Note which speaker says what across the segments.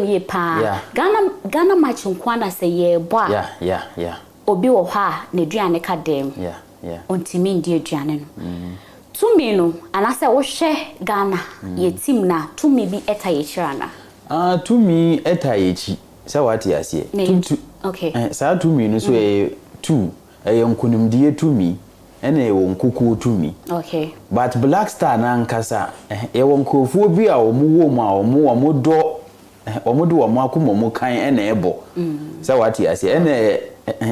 Speaker 1: Yie paa. Ghana Ghana match nkoa na sɛ yɛɛbɔ a obi wɔ hɔ a n'aduane ka dɛm ɔntumi ndi aduane no. Tumi no anaasɛ wohwɛ Ghana yɛ team no a tumi bi ta yɛkyiri anaa?
Speaker 2: Ah tumi ta yɛkyi sɛ wate aseɛ. Tu
Speaker 1: okay.
Speaker 2: Saa tumi no so ɛyɛ tu ɛyɛ nkonimdie tumi ɛna yɛwɔ nkukuo tumi.
Speaker 1: Okay.
Speaker 2: But Black Star no ankasa yɛwɔ nkurɔfoɔ bi a wɔn wɔ mu a wɔn wɔn dɔ wɔn de wɔn akoma mu kan na ɛbɔ. Sɛ wate aseɛ ɛna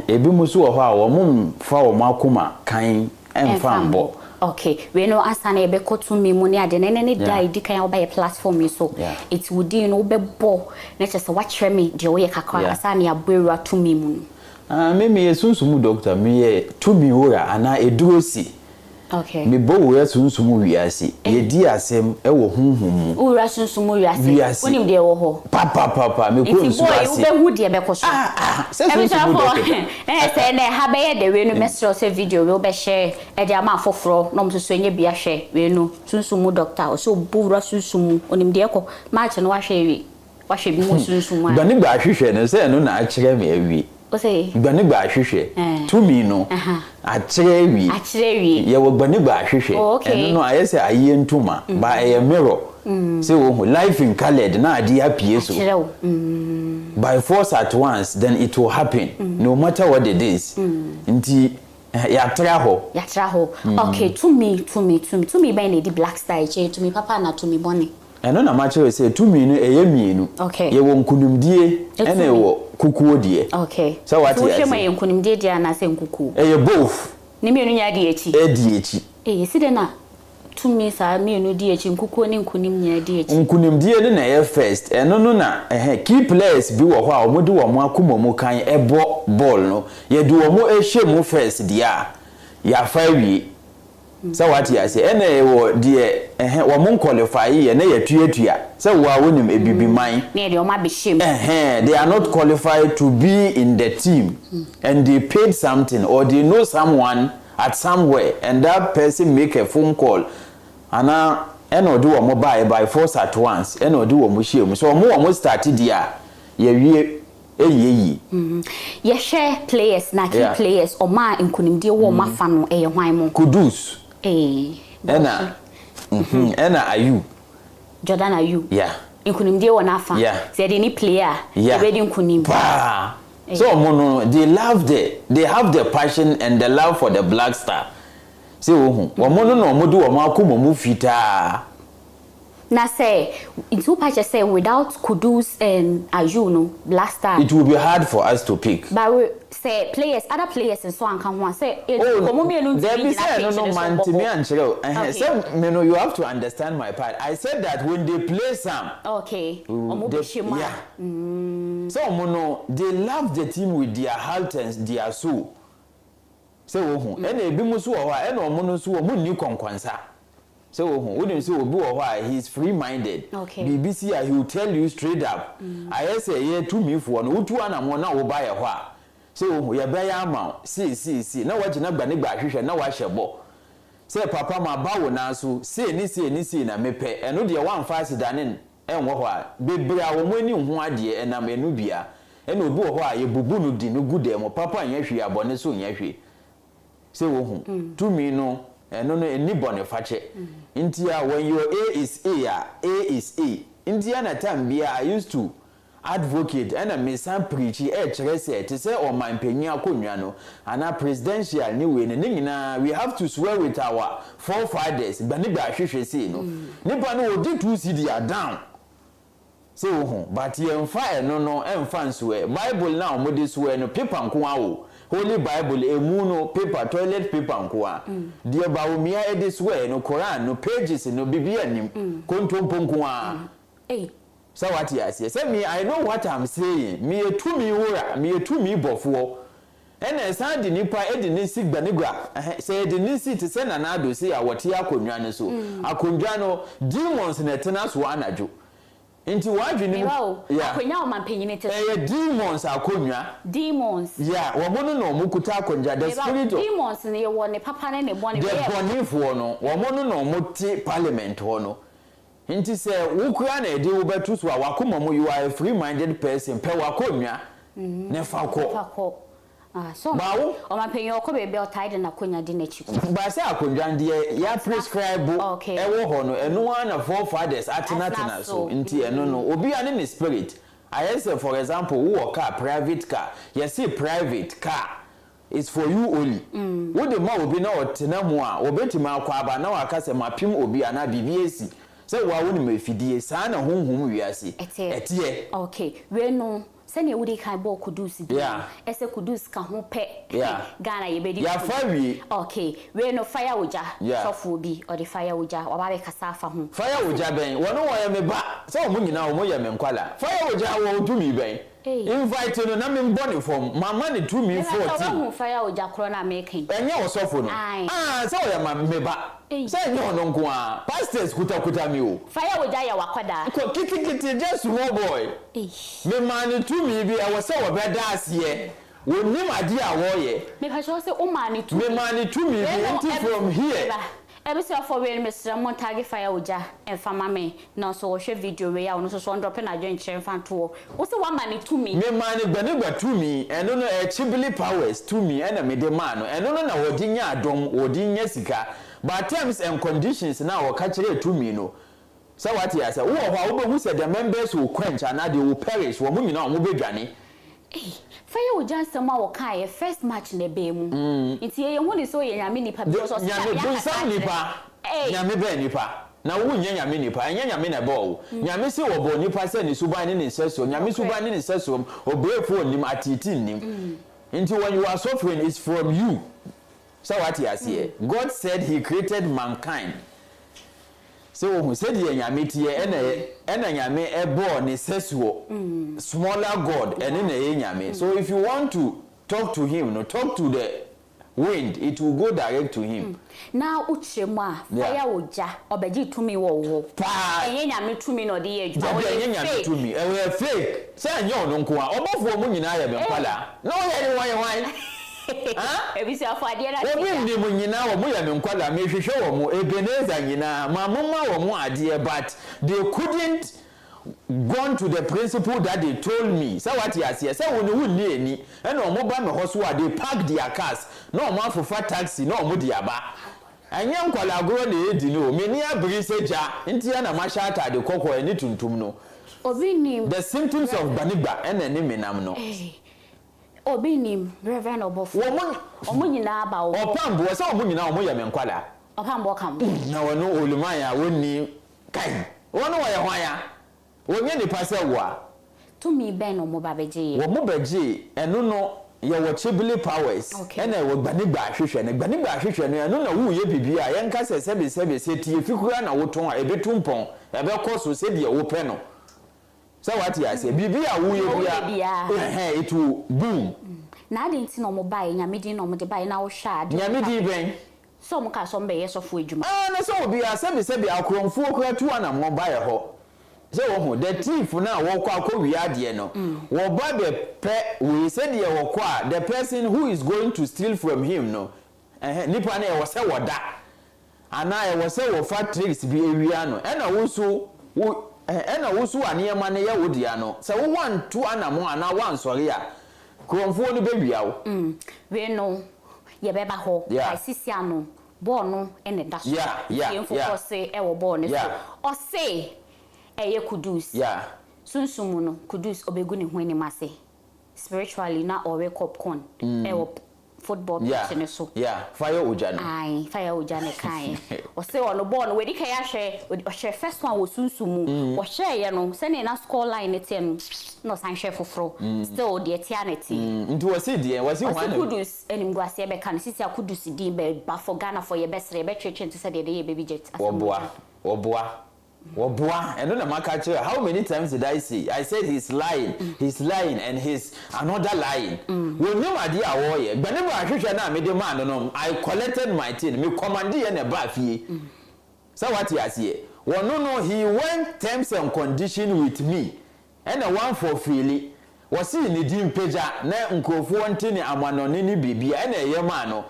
Speaker 2: ebi mo nso wɔ hɔ a wɔn mfa wɔn akoma kan mfa mbɔ.
Speaker 1: Okay, wei no ansa na yɛbɛkɔ tumi mu ne adeɛ no, ɛnɛ ne da a ɛdi kan a woba yɛ platform yi so. Ɛti wo din no wobɛbɔ na kyerɛ sɛ woakyerɛ me deɛ woyɛ kakra ansa na yɛabɔ awura tumi mu no.
Speaker 2: Ah, me meyɛ sunsum mu doctor, meyɛ tumi wura anaa eduro si.
Speaker 1: Okay.
Speaker 2: Mebɔ wura sunsum mu wiase. Yɛdi asɛm wɔ honhom mu.
Speaker 1: Wo wura sunsum mu wiase.
Speaker 2: Wiase.
Speaker 1: Wonim deɛ ɛwɔ hɔ.
Speaker 2: Papapapa, mekɔ
Speaker 1: Nti
Speaker 2: nsuo
Speaker 1: boy,
Speaker 2: ase.
Speaker 1: wobɛhu deɛ ɛbɛkɔ so.
Speaker 2: Ah, ah, sɛ sunsum mu doctor.
Speaker 1: Abusuafoɔ, ɛyɛ sɛ ɛnɛ ha bɛyɛ dɛ, wei no mɛsrɛ wo sɛ video wei wobɛ share de ama afoforɔ na wɔn nso so anya bi ahwɛ. Wei no, sunsum mu doctor, ɔsɛ ɔbɔ wura sunsum mu, ɔnim deɛ ɛkɔ. Match no wahwɛ awie. Wahwɛ bi mu sunsum a.
Speaker 2: Gbanigba ahwehwɛ no sɛ ɛno na akyerɛ me awie.
Speaker 1: Ose.
Speaker 2: Gbanigba ahwehwɛ, tumi no, akyerɛ awie.
Speaker 1: Akyerɛ awie.
Speaker 2: Yɛwɔ gbanigba ahwehwɛ.
Speaker 1: Oh okay.
Speaker 2: Ɛno no ayɛ sɛ ayie ntoma, but ɛyɛ mirror. Sɛ wohu, life in coloured na adeɛ apue so.
Speaker 1: Akyerɛ wo.
Speaker 2: By force at once, then it will happen, no matter what it is. Nti, yɛatra hɔ.
Speaker 1: Yɛatra hɔ. Okay, tumi, tumi, tumi, tumi bɛn na ɛdi Black Star akyi? Ɛyɛ tumi papa anaa tumi bɔne?
Speaker 2: Ɛno na makyerɛ wo sɛ tumi no ɛyɛ mmienu.
Speaker 1: Okay.
Speaker 2: Yɛwɔ nkunimdie ɛna
Speaker 1: Tumi.
Speaker 2: yɛwɔ kukuo deɛ.
Speaker 1: Okay.
Speaker 2: Sɛ wate
Speaker 1: Nti wohwɛ mu
Speaker 2: aseɛ?
Speaker 1: ɛyɛ nkunimdie deɛ anaasɛ nkukuo?
Speaker 2: Ɛyɛ both.
Speaker 1: Ne mmienu nyinaa di akyi?
Speaker 2: Ɛdi akyi.
Speaker 1: Ei, ɛsi dɛn na tumi saa mmienu di akyi, nkukuo ne nkunim nyinaa di akyi?
Speaker 2: Nkunimdie no na ɛyɛ first, ɛno no na ɛhɛ, key players bi wɔ hɔ a wɔde wɔn akoma mu kan bɔ ball no, yɛde wɔn hyɛ mu first deɛ a, yɛafa awie. Sɛ wate aseɛ? Ɛna yɛwɔ deɛ ɛhɛ, wɔn nqualify yɛ na yɛtuatua, sɛ wo ara wonim Abibiman.
Speaker 1: Na yɛde wɔn abɛhyɛ mu.
Speaker 2: Ɛhɛn, they are not qualified to be in the team and they paid something or they know someone at somewhere and that person make a phone call anaa ɛna ɔde wɔn baeɛ by force at once ɛna ɔde wɔn hyɛɛ mu. Sɛ wɔn wɔn start deɛ a, yɛawie. Ɛnyɛ yie.
Speaker 1: Yɛhwɛ players na key players ɔmo a nkunimdie wɔ ɔmo afa no ɛyɛ hwan mo?
Speaker 2: Kudus
Speaker 1: Ee
Speaker 2: ɛna ɛna Ayew.
Speaker 1: Jordan Ayew.
Speaker 2: Yeah.
Speaker 1: Nkunimdie wɔ n'afa.
Speaker 2: Yeah.
Speaker 1: Sɛ yɛde ne play a.
Speaker 2: Yeah.
Speaker 1: Yɛbɛdi nkunim.
Speaker 2: Paa. Sɛ ɔmo no they love the they have the passion and the love for the black star. Sɛ wohu wɔn no na wɔn de wɔn akoma mu fitaa.
Speaker 1: Na sɛ nti wo pa kyɛ sɛ without Kudus and Ayew no Black Star.
Speaker 2: It will be hard for us to pick.
Speaker 1: But we sɛ players other players nso anka ho a sɛ
Speaker 2: Oh
Speaker 1: wɔn mmienu ntumi
Speaker 2: dabi
Speaker 1: ngyina
Speaker 2: sɛ
Speaker 1: pitch
Speaker 2: ɛno no
Speaker 1: no so mbɔ
Speaker 2: mantumi
Speaker 1: bɔɔl.
Speaker 2: ankyerɛ wo ɛhɛn
Speaker 1: Okay.
Speaker 2: sɛ me no you have to understand my part I said that when they play some.
Speaker 1: Okay wɔn
Speaker 2: the
Speaker 1: bɛ hyɛ mu a.
Speaker 2: yeah sɛ wɔn no they love the team with their heart and their soul sɛ wohu ɛna ebinom nso wɔ hɔ a ɛna wɔn no nso wɔn nni kɔnkɔnsa. Sɛ wohu, wonim sɛ obi wɔ hɔ a he is free minded, biribi si a he will tell you straight up, ayɛ sɛ yɛ tumifoɔ no, wotu anamɔn na woba yɛ hɔ a, sɛ wohu, yɛbɛyɛ ama wo, sei sei sei, na woagyina gbanigba ahwehwɛ na woahyɛ bɔ sɛ papa maba wo nan so, sei ne sei ne sei na mepɛ, ɛno deɛ woamfa aseda ne ɛnwɔ hɔ a, bebree a wɔn ani nhu adeɛ ɛnam ɛno bia, ɛna obi wɔ hɔ a yɛbubu no di no gu dan mu, papa nyɛ hwee a bɔne nso nyɛ hwee. Sɛ wohu, tumi no, ɛno no ɛnni bɔnefakyɛ. Nti a when your A is A a, A is A. Nti a na time biara I used to advocate ɛna me san preachi ɛkyerɛ sɛ te sɛ ɔman panyin akonnwa no anaa presidential ne wei no ne nyinaa we have to swear with our forefathers gbanigba ahwehwɛ sei no nipa no ɔdi 2 cedi a down. Sɛ wohu, but yɛnfa ɛno no ɛnfa nsoɛ. Bible no a wɔde soɛ no paper nko ara o. Holy Bible ɛmu no paper, toilet paper nko ara. Deɛ Bawumia ɛde soɛɛ no, Quran no, pages no, biribiara nnim. Kontompo nko ara. Sɛ wate aseɛ? Sɛ me, I know what I'm saying. Meyɛ tumi wura, meyɛ tumi bɔfoɔ. Ɛna ɛsan de nipa de ne si gbanigua, ɛhɛ, sɛ yɛde ne si te sɛ Nana Addo sei a wɔte akonnwa no so. Akonnwa no, demons na ɛtena so anadwo. Nti w'adwene mu
Speaker 1: Meba o,
Speaker 2: yeah.
Speaker 1: Akonnwa a ɔmanpanyin te so.
Speaker 2: Ɛyɛ demons akonnwa.
Speaker 1: Demons.
Speaker 2: Yeah, wɔn no na wɔn kuta akonnwa, the
Speaker 1: Meba o,
Speaker 2: spirit of.
Speaker 1: Demons no yɛwɔ ne papa ne ne bɔne.
Speaker 2: The
Speaker 1: Wei yɛ.
Speaker 2: bɔnefoɔ no, wɔn no na wɔn te parliament hɔ no. Nti sɛ wo koraa na ɛde wo bɛto so a, w'akoma mu, you are a free minded person, pɛ w'akonnwa na fa kɔ.
Speaker 1: Fa kɔ. Ah, so
Speaker 2: Ba wo.
Speaker 1: Ɔmanpanyin ɔkɔ baabi a ɔtaa de n'akonnwa di n'akyi kɔ.
Speaker 2: Ba sɛ akonnwa no deɛ yɛ prescribe ɛwɔ hɔ no, ɛno ara na forefathers atenatena so, nti ɛno no, obiara ne ne spirit. Ayɛ sɛ for example, wowɔ car, private car, yɛse private car is for you only. Wode ma obi na ɔtena mu a, ɔbɛtumi akɔ aba na waka sɛ mapem obi anaa biribi asi. Sɛ wo ara wonim afidie, saa na honhom wiase
Speaker 1: Ɛteɛ.
Speaker 2: ɛteɛ.
Speaker 1: Okay, wei no, sɛnea wodii kan bɔɔ Kudus din no, ɛsɛ Kudus ka ho pɛ, Ghana yɛbɛdi
Speaker 2: Yɛafa awie.
Speaker 1: Okay, wei no Fire Ogya, sɔfoɔ bi, ɔde Fire Ogya, waba abɛkasa afa ho.
Speaker 2: Fire Ogya bɛn? Wɔn wɔyɛ me ba, sɛ wɔn nyinaa wɔn yɛ me nkwadaa. Fire Ogya wɔ tumi bɛn? Invite no na me mbɔ ne fam, mama no tumi
Speaker 1: Mepakyɛw
Speaker 2: 14.
Speaker 1: woahu Fire Ogya korɔ no a meka yi?
Speaker 2: Ɛnyɛ ɔsɔfo no?
Speaker 1: Ae.
Speaker 2: Ah, sɛ ɔyɛ ma me ba. Sɛ ɛnyɛ ɔno nko ara, pastors kutakuta me o.
Speaker 1: Fire Ogya yɛ w'akwadaa?
Speaker 2: Kɔ kitikiti, just small boy. Me maa no tumi bi, ɛwɔ sɛ ɔbɛda aseɛ. Ɔnnim adeɛ a ɔreyɛ.
Speaker 1: Mepakyɛw wo se wo maa no tumi?
Speaker 2: Me maa no tumi bi, nti from here.
Speaker 1: Abusuafoɔ wei no mesrɛ mo ntagge fire ogya mfa ma me na nso ɔhwɛ video wei a ɔno nso so ɔndrɔpe n'adwenkyerɛ mfa nto hɔ. Wo se woama no tumi?
Speaker 2: Me maa no gbanigba tumi, ɛno no ɛyɛ chibili powers tumi ɛna mede maa no, ɛno no na ɔde nya adom, ɔde nya sika, but terms and conditions no a ɔka kyerɛɛ tumi no, Sɛ wate aseɛ? Wowɔ hɔ a, wobɛhu sɛ the members will quench anaa they will perish, wɔn nyinaa wɔn bɛdwane.
Speaker 1: Ei, fa yɛ ogya nsɛm a wɔkaeɛ first March na ɛbaa mu. Nti yɛ yɛhu no sɛ ɔyɛ Nyame nipa because ɔse
Speaker 2: Nyame,
Speaker 1: Nyame akasa
Speaker 2: bonsam
Speaker 1: akyerɛ
Speaker 2: nipa,
Speaker 1: no. Ei.
Speaker 2: Nyame bɛn nipa? Na wo nyɛ Nyame nipa, ɛnyɛ Nyame na ɛbɔɔ wo. Nyame se wɔbɔɔ nipa sɛ ne suban ne ne nsɛsoɔ, Nyame
Speaker 1: Nokorɛ.
Speaker 2: suban ne ne nsɛsoɔ mu, ɔbrɛfoɔ nnim, ateetee nnim. Nti when you are suffering, it's from you. Sɛ wate aseɛ? God said he created mankind. Sɛ wohu sɛdeɛ Nyame teɛ ɛna ɛna Nyame ɛbɔɔ ne sɛsoɔ smaller God ɛno na ɛyɛ Nyame so if you want to talk to him no talk to the wind it will go direct to him.
Speaker 1: Na wo kyerɛ mu a fire ogya ɔbɛgye tumi wɔ wo hɔ
Speaker 2: Paa.
Speaker 1: ɛnyɛ Nyame tumi na ɔde yɛ adwuma
Speaker 2: Dabi
Speaker 1: ɔyɛ
Speaker 2: ɛnyɛ Nyame
Speaker 1: fake.
Speaker 2: tumi ɛyɛ fake sɛ ɛnyɛ ɔno nko a ɔbɔfoɔ mo nyinaa yɛ me nkwadaa na ɔyɛ ne hwan hwan. Huh?
Speaker 1: Abusuafo adeɛ no ate
Speaker 2: Obi
Speaker 1: gya.
Speaker 2: nnim nyinaa wɔn yɛ me nkwadaa mehwehwɛ wɔn Ebenezer nyinaa ma mo ma wɔn adeɛ but they couldn't gone to the principle that they told me sɛ wate aseɛ sɛ wo no wo nni ani ɛna wɔn ba me hɔ so a they park their cars na wɔn afofa taxi na wɔn de aba ɛnyɛ nkwadaa agorɔ na ɛredi no o m'ani abere sɛ gya ntia na mahyɛ ataade kɔkɔɔ ɛne tuntum no
Speaker 1: Obi nnim.
Speaker 2: the symptoms of gbanigba ɛna ɛne me nam no.
Speaker 1: Hey. Obi nim Rev. Ɔbɔfoɔ.
Speaker 2: Wɔn.
Speaker 1: Wɔn nyinaa ba wo hɔ.
Speaker 2: Ɔpam boɔ sɛ wɔn nyinaa wɔn yɛ me nkwadaa.
Speaker 1: Ɔpam boɔ ka ho.
Speaker 2: Na wɔne Oluman a wɔnni kai. Wɔn wɔyɛ hwan a? Wɔnyɛ nipa sɛ wo a.
Speaker 1: Tumi bɛn na wɔn ba bɛgye yɛ?
Speaker 2: Wɔn bɛgye ɛno no yɛwɔ Chibili powers
Speaker 1: Okay.
Speaker 2: ɛna ɛwɔ Gbanigba ahwehwɛ no. Gbanigba ahwehwɛ no ɛno na woreyɛ biribi a yɛnka sɛ sɛbe sɛbe sɛ tiafi koraa na wotɔn a ɛbɛtu mpɔn, ɛbɛkɔ so sɛdeɛ wopɛ no. Sɛ wate aseɛ? Biribi a woyɛ biara, ɛhɛn, it will boom.
Speaker 1: Na adɛn nti na wɔn baeɛ? Nyame din na wɔn de baeɛ, na wohwɛ a adeɛ
Speaker 2: Nyame din bɛn?
Speaker 1: Sɛ wɔn kaa sɛ wɔn bɛyɛ sɔfoɔ adwuma.
Speaker 2: Ah, na sɛ obiara, sɛbi sɛbi, akorɔmfoɔ koraa tu anamɔn ba yɛ hɔ. Sɛ wohu, the thief no a wɔkɔ akɔ wia adeɛ no, wɔba bɛ pɛ wei, sɛdeɛ wɔkɔ a, the person who is going to steal from him no, ɛhɛn, nipa no ɛwɔ sɛ wɔda. Anaa ɛwɔ sɛ wɔfa tricks bi wia no, ɛna wo nso wo ɛna wo nso a nneɛma no yɛ wo dea no, sɛ wo woantu anamɔn anaa woansɔre a, korɔmfoɔ no bɛwia wo.
Speaker 1: Mm, wei no yɛbɛba hɔ,
Speaker 2: Yeah.
Speaker 1: but sisi ano, bɔɔl no na ɛda so.
Speaker 2: Yeah, yeah,
Speaker 1: Nti yɛn
Speaker 2: yeah.
Speaker 1: focus wɔ bɔɔl no so.
Speaker 2: Yeah.
Speaker 1: Ɔse ɛyɛ Kudus.
Speaker 2: Yeah.
Speaker 1: Sunsum mu no, Kudus ɔbɛgu ne ho anim ase. Spiritually na ɔrekɔ pon wɔ football pitch no so.
Speaker 2: Yeah, fire ogya no.
Speaker 1: Ae, fire ogya na ɛkaeɛ. Ɔse ɔno bɔɔl no wadi kan ahwɛ, ɔhwɛ first one wɔ sunsum mu. Ɔhwɛeɛ no, sɛdeɛ na score line no teɛ no, na ɔsan hwɛ foforɔ. Still deɛ ɛteɛ ara na ɛteɛ.
Speaker 2: Nti wɔse deɛn? Wɔse hwan
Speaker 1: Ɔse
Speaker 2: na.
Speaker 1: Kudus animguaseɛ bɛka no. Sisi a Kudus din bɛba for Ghanafoɔ, yɛbɛsere, yɛbɛtwetwe no te sɛ deɛ yɛde yɛ baby jet. Asɛm
Speaker 2: Wɔboa,
Speaker 1: ogya.
Speaker 2: wɔboa. Wɔboa, ɛno na maka akyerɛ wo, how many times did I say, I said he's lying, he's lying and he's another lying. Wɔnnim adeɛ a wɔreyɛ. Gbanebo ahwehwɛ no a mede maa no no, I collected my thing, me commandeeɛ na ɛbaa fie. Sɛ woate aseɛ? Wɔno no, he went terms and condition with me, ɛna wamfulfilli. Wɔsee ne din mpagya na nkurɔfoɔ nte ne amanɔne ne biribiara, ɛna ɛyɛ maa no.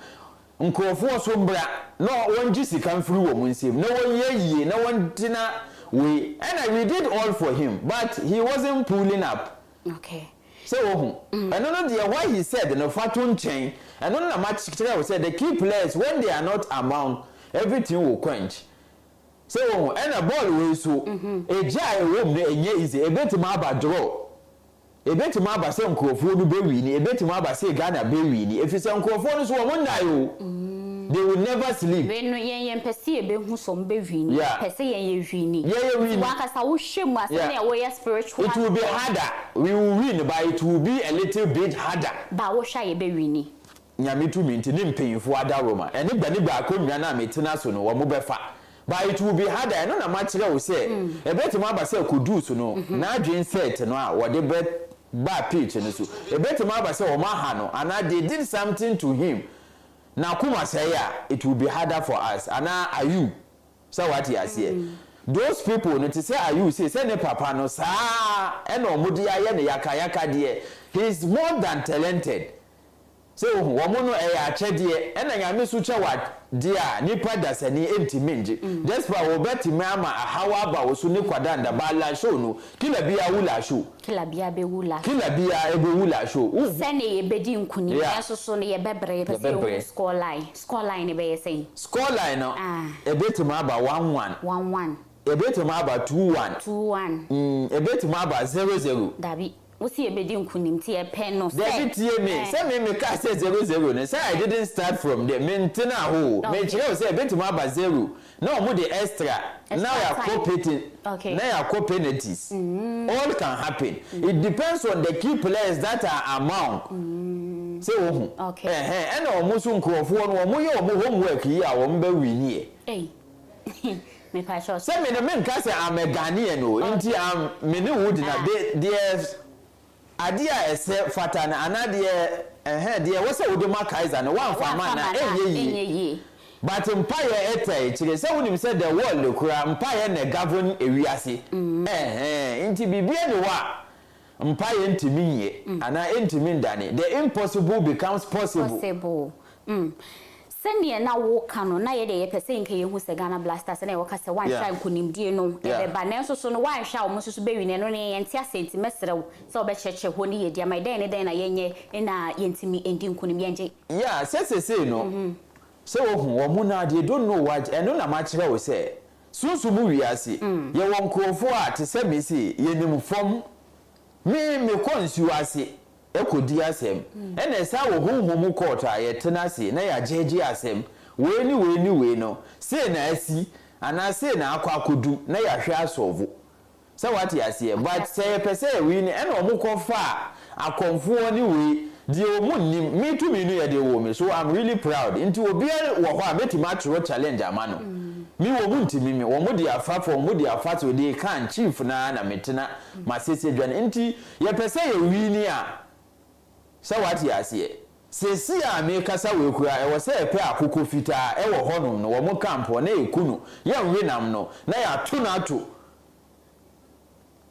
Speaker 2: Nkurɔfoɔ so mbra na wɔngye sika mfiri wɔn nsam, na wɔnyɛ yie, na wɔntena wei. Ɛna we did all for him, but he wasn't pulling up. Sɛ wohu ɛno no deɛ, what he said no, fa to nkyɛn. Ɛno no na makyerɛ wo sɛ the key players, when they are not among, everything will quench. Sɛ wohu, ɛna bɔɔl wei so, egya a ɛwɔ mu no ɛnyɛ easy. Ebetumi aba draw, ebetumi aba sɛ nkurɔfoɔ no bɛwin, ebetumi aba sɛ Ghana bɛwin, efi sɛ nkurɔfoɔ no so wɔn nnae o, they will never sleep.
Speaker 1: Wei no, yɛn pɛ sɛ yɛbɛhu sɛ ɔmo bɛwin. Pɛ sɛ yɛn yɛ win.
Speaker 2: Yɛyɛ win.
Speaker 1: Wankasa wohwɛ mu a, sɛnea wɔyɛ spiritual.
Speaker 2: It will be harder. We will win, but it will be a little bit harder.
Speaker 1: Ba wohwɛ a, yɛbɛwin?
Speaker 2: Nyame tumi nti ne mpanyinfoɔ ada Roma ɛne gbanigba akonnwa no a metena so no, wɔn bɛfa, but it will be harder. Ɛno na makyerɛ wo sɛ ɛbɛtumi aba sɛ Kudus no n'adwen set no a wɔde bɛ ba pitch no so, ɛbɛtumi aba sɛ wɔn aha no anaa they did something to him na akoma sɛe a, it will be harder for us. Anaa Ayew, sɛ wate aseɛ, those people no te sɛ Ayew sei, sɛ ne papa no saa ɛna ɔmo de ayɛ ne yakayaka deɛ, he is more than talented. Sɛ ohu wɔn no, ɛyɛ akyɛdeɛ, ɛna Nyame so kyɛ wa deɛ a nipa dasani ntumi ngye. Despite wɔbɛtumi ama ahaw aba wo so ne kwadanda ba la show no, kila bia wu la show.
Speaker 1: Kila bia bɛwu la.
Speaker 2: Kila bia ɛbɛwu la show.
Speaker 1: Sɛne yɛbɛdi nkonim, nanso so no yɛbɛbrɛ. Yɛpɛ sɛ
Speaker 2: Yɛbɛbrɛ.
Speaker 1: yɛhu score line. Score line no bɛyɛ sɛn?
Speaker 2: Score line no,
Speaker 1: Ah.
Speaker 2: ɛbɛtumi aba 1-1.
Speaker 1: 1-1.
Speaker 2: Ɛbɛtumi aba 2-1.
Speaker 1: 2-1.
Speaker 2: Ɛbɛtumi aba 0-0.
Speaker 1: Dabi, wosi yɛbɛdi nkonim nti yɛpɛ no sɛ
Speaker 2: Dabi, tie me. Sɛ me ka sɛ 0-0 no, sɛ I didn't start from there, me ntena hɔ o. Me kyerɛ wo sɛ ɛbɛtumi aba 0 na ɔmo de extra na
Speaker 1: Extra
Speaker 2: yɛakɔ
Speaker 1: time.
Speaker 2: peti na yɛakɔ penalties. All can happen. It depends on the key players that are among. Sɛ wohu, ɛhɛn, ɛna ɔmo nso nkurɔfoɔ no, ɔmo yɛ ɔmo homework yi a, ɔmo bɛ win yɛ.
Speaker 1: Ei, mepa kyɛw.
Speaker 2: Sɛ me no, menka sɛ I'm a Ghanaian o, nti am me ne wo di na de deɛ adeɛ a ɛsɛ fata no anaa deɛ ɛhɛn deɛ ɛwɔ sɛ wode ma Kaiser no, woamfa ma na ɛnyɛ yie.
Speaker 1: Ɛnyɛ yie.
Speaker 2: But mpaeɛ ɛta akyire sɛ wonim sɛ the world kora, mpaeɛ na govern ewiase. Ɛhɛn, nti biribia ne hɔ a mpaeɛ ntumi nyɛ anaa ɛntumi ndane. The impossible becomes possible.
Speaker 1: Possible. Sɛneɛ na woka no na yɛde yɛpɛ sɛ nka yɛhu sɛ Ghana Black Stars na yɛwɔka sɛ woanhwɛ a nkonimdie no ɛbɛba, nanso so no woanhwɛ a, ɔmo nso so bɛwin. Ɛno ne yɛnte ase, nti mɛserɛ wo sɛ wobɛkyerɛkyerɛ hɔ ne yɛdi ama dɛn ne dɛn na yɛnyɛ na yɛntumi ndi nkonim yɛngye.
Speaker 2: Yeah, sɛ sesei no, sɛ wohu wɔn mu na they don't know what. Ɛno na makyerɛ wo sɛ sunsun wiase, yɛwɔ nkurɔfoɔ a te sɛ me se yɛnim fam. Me mekɔ nsuo ase ɛkɔdi asɛm, ɛna ɛsa wɔ honhom court a yɛtena ase na yɛagyegye asɛm wei ne wei ne wei no, sei na asi anaa sei na akɔ akɔdu na yɛahwɛ asɔvo. Sɛ wate aseɛ, but sɛ yɛpɛ sɛ yɛwei no, ɛna ɔmo kɔfa a akɔmfoɔ ne wei deɛ ɔmo nnim. Me tumi no yɛde wɔ me so, I'm really proud. Nti obiara wɔ hɔ a mɛtumi atwerɛ challenge ama no. Mi wɔ mu ntumi mi wɔn de afa fɔ, wɔn de afa so de kan chief naa na metena ma sese dwa no. Nti yɛpɛ sɛ yɛwi ni a, sɛ wate aseɛ, sesi a mekasa wɔ ekura, ɛwɔ sɛ yɛpɛ akoko fitaa ɛwɔ hɔnom no, wɔn camp hɔ, na eku no, yɛnwe nam no na yɛato no ato.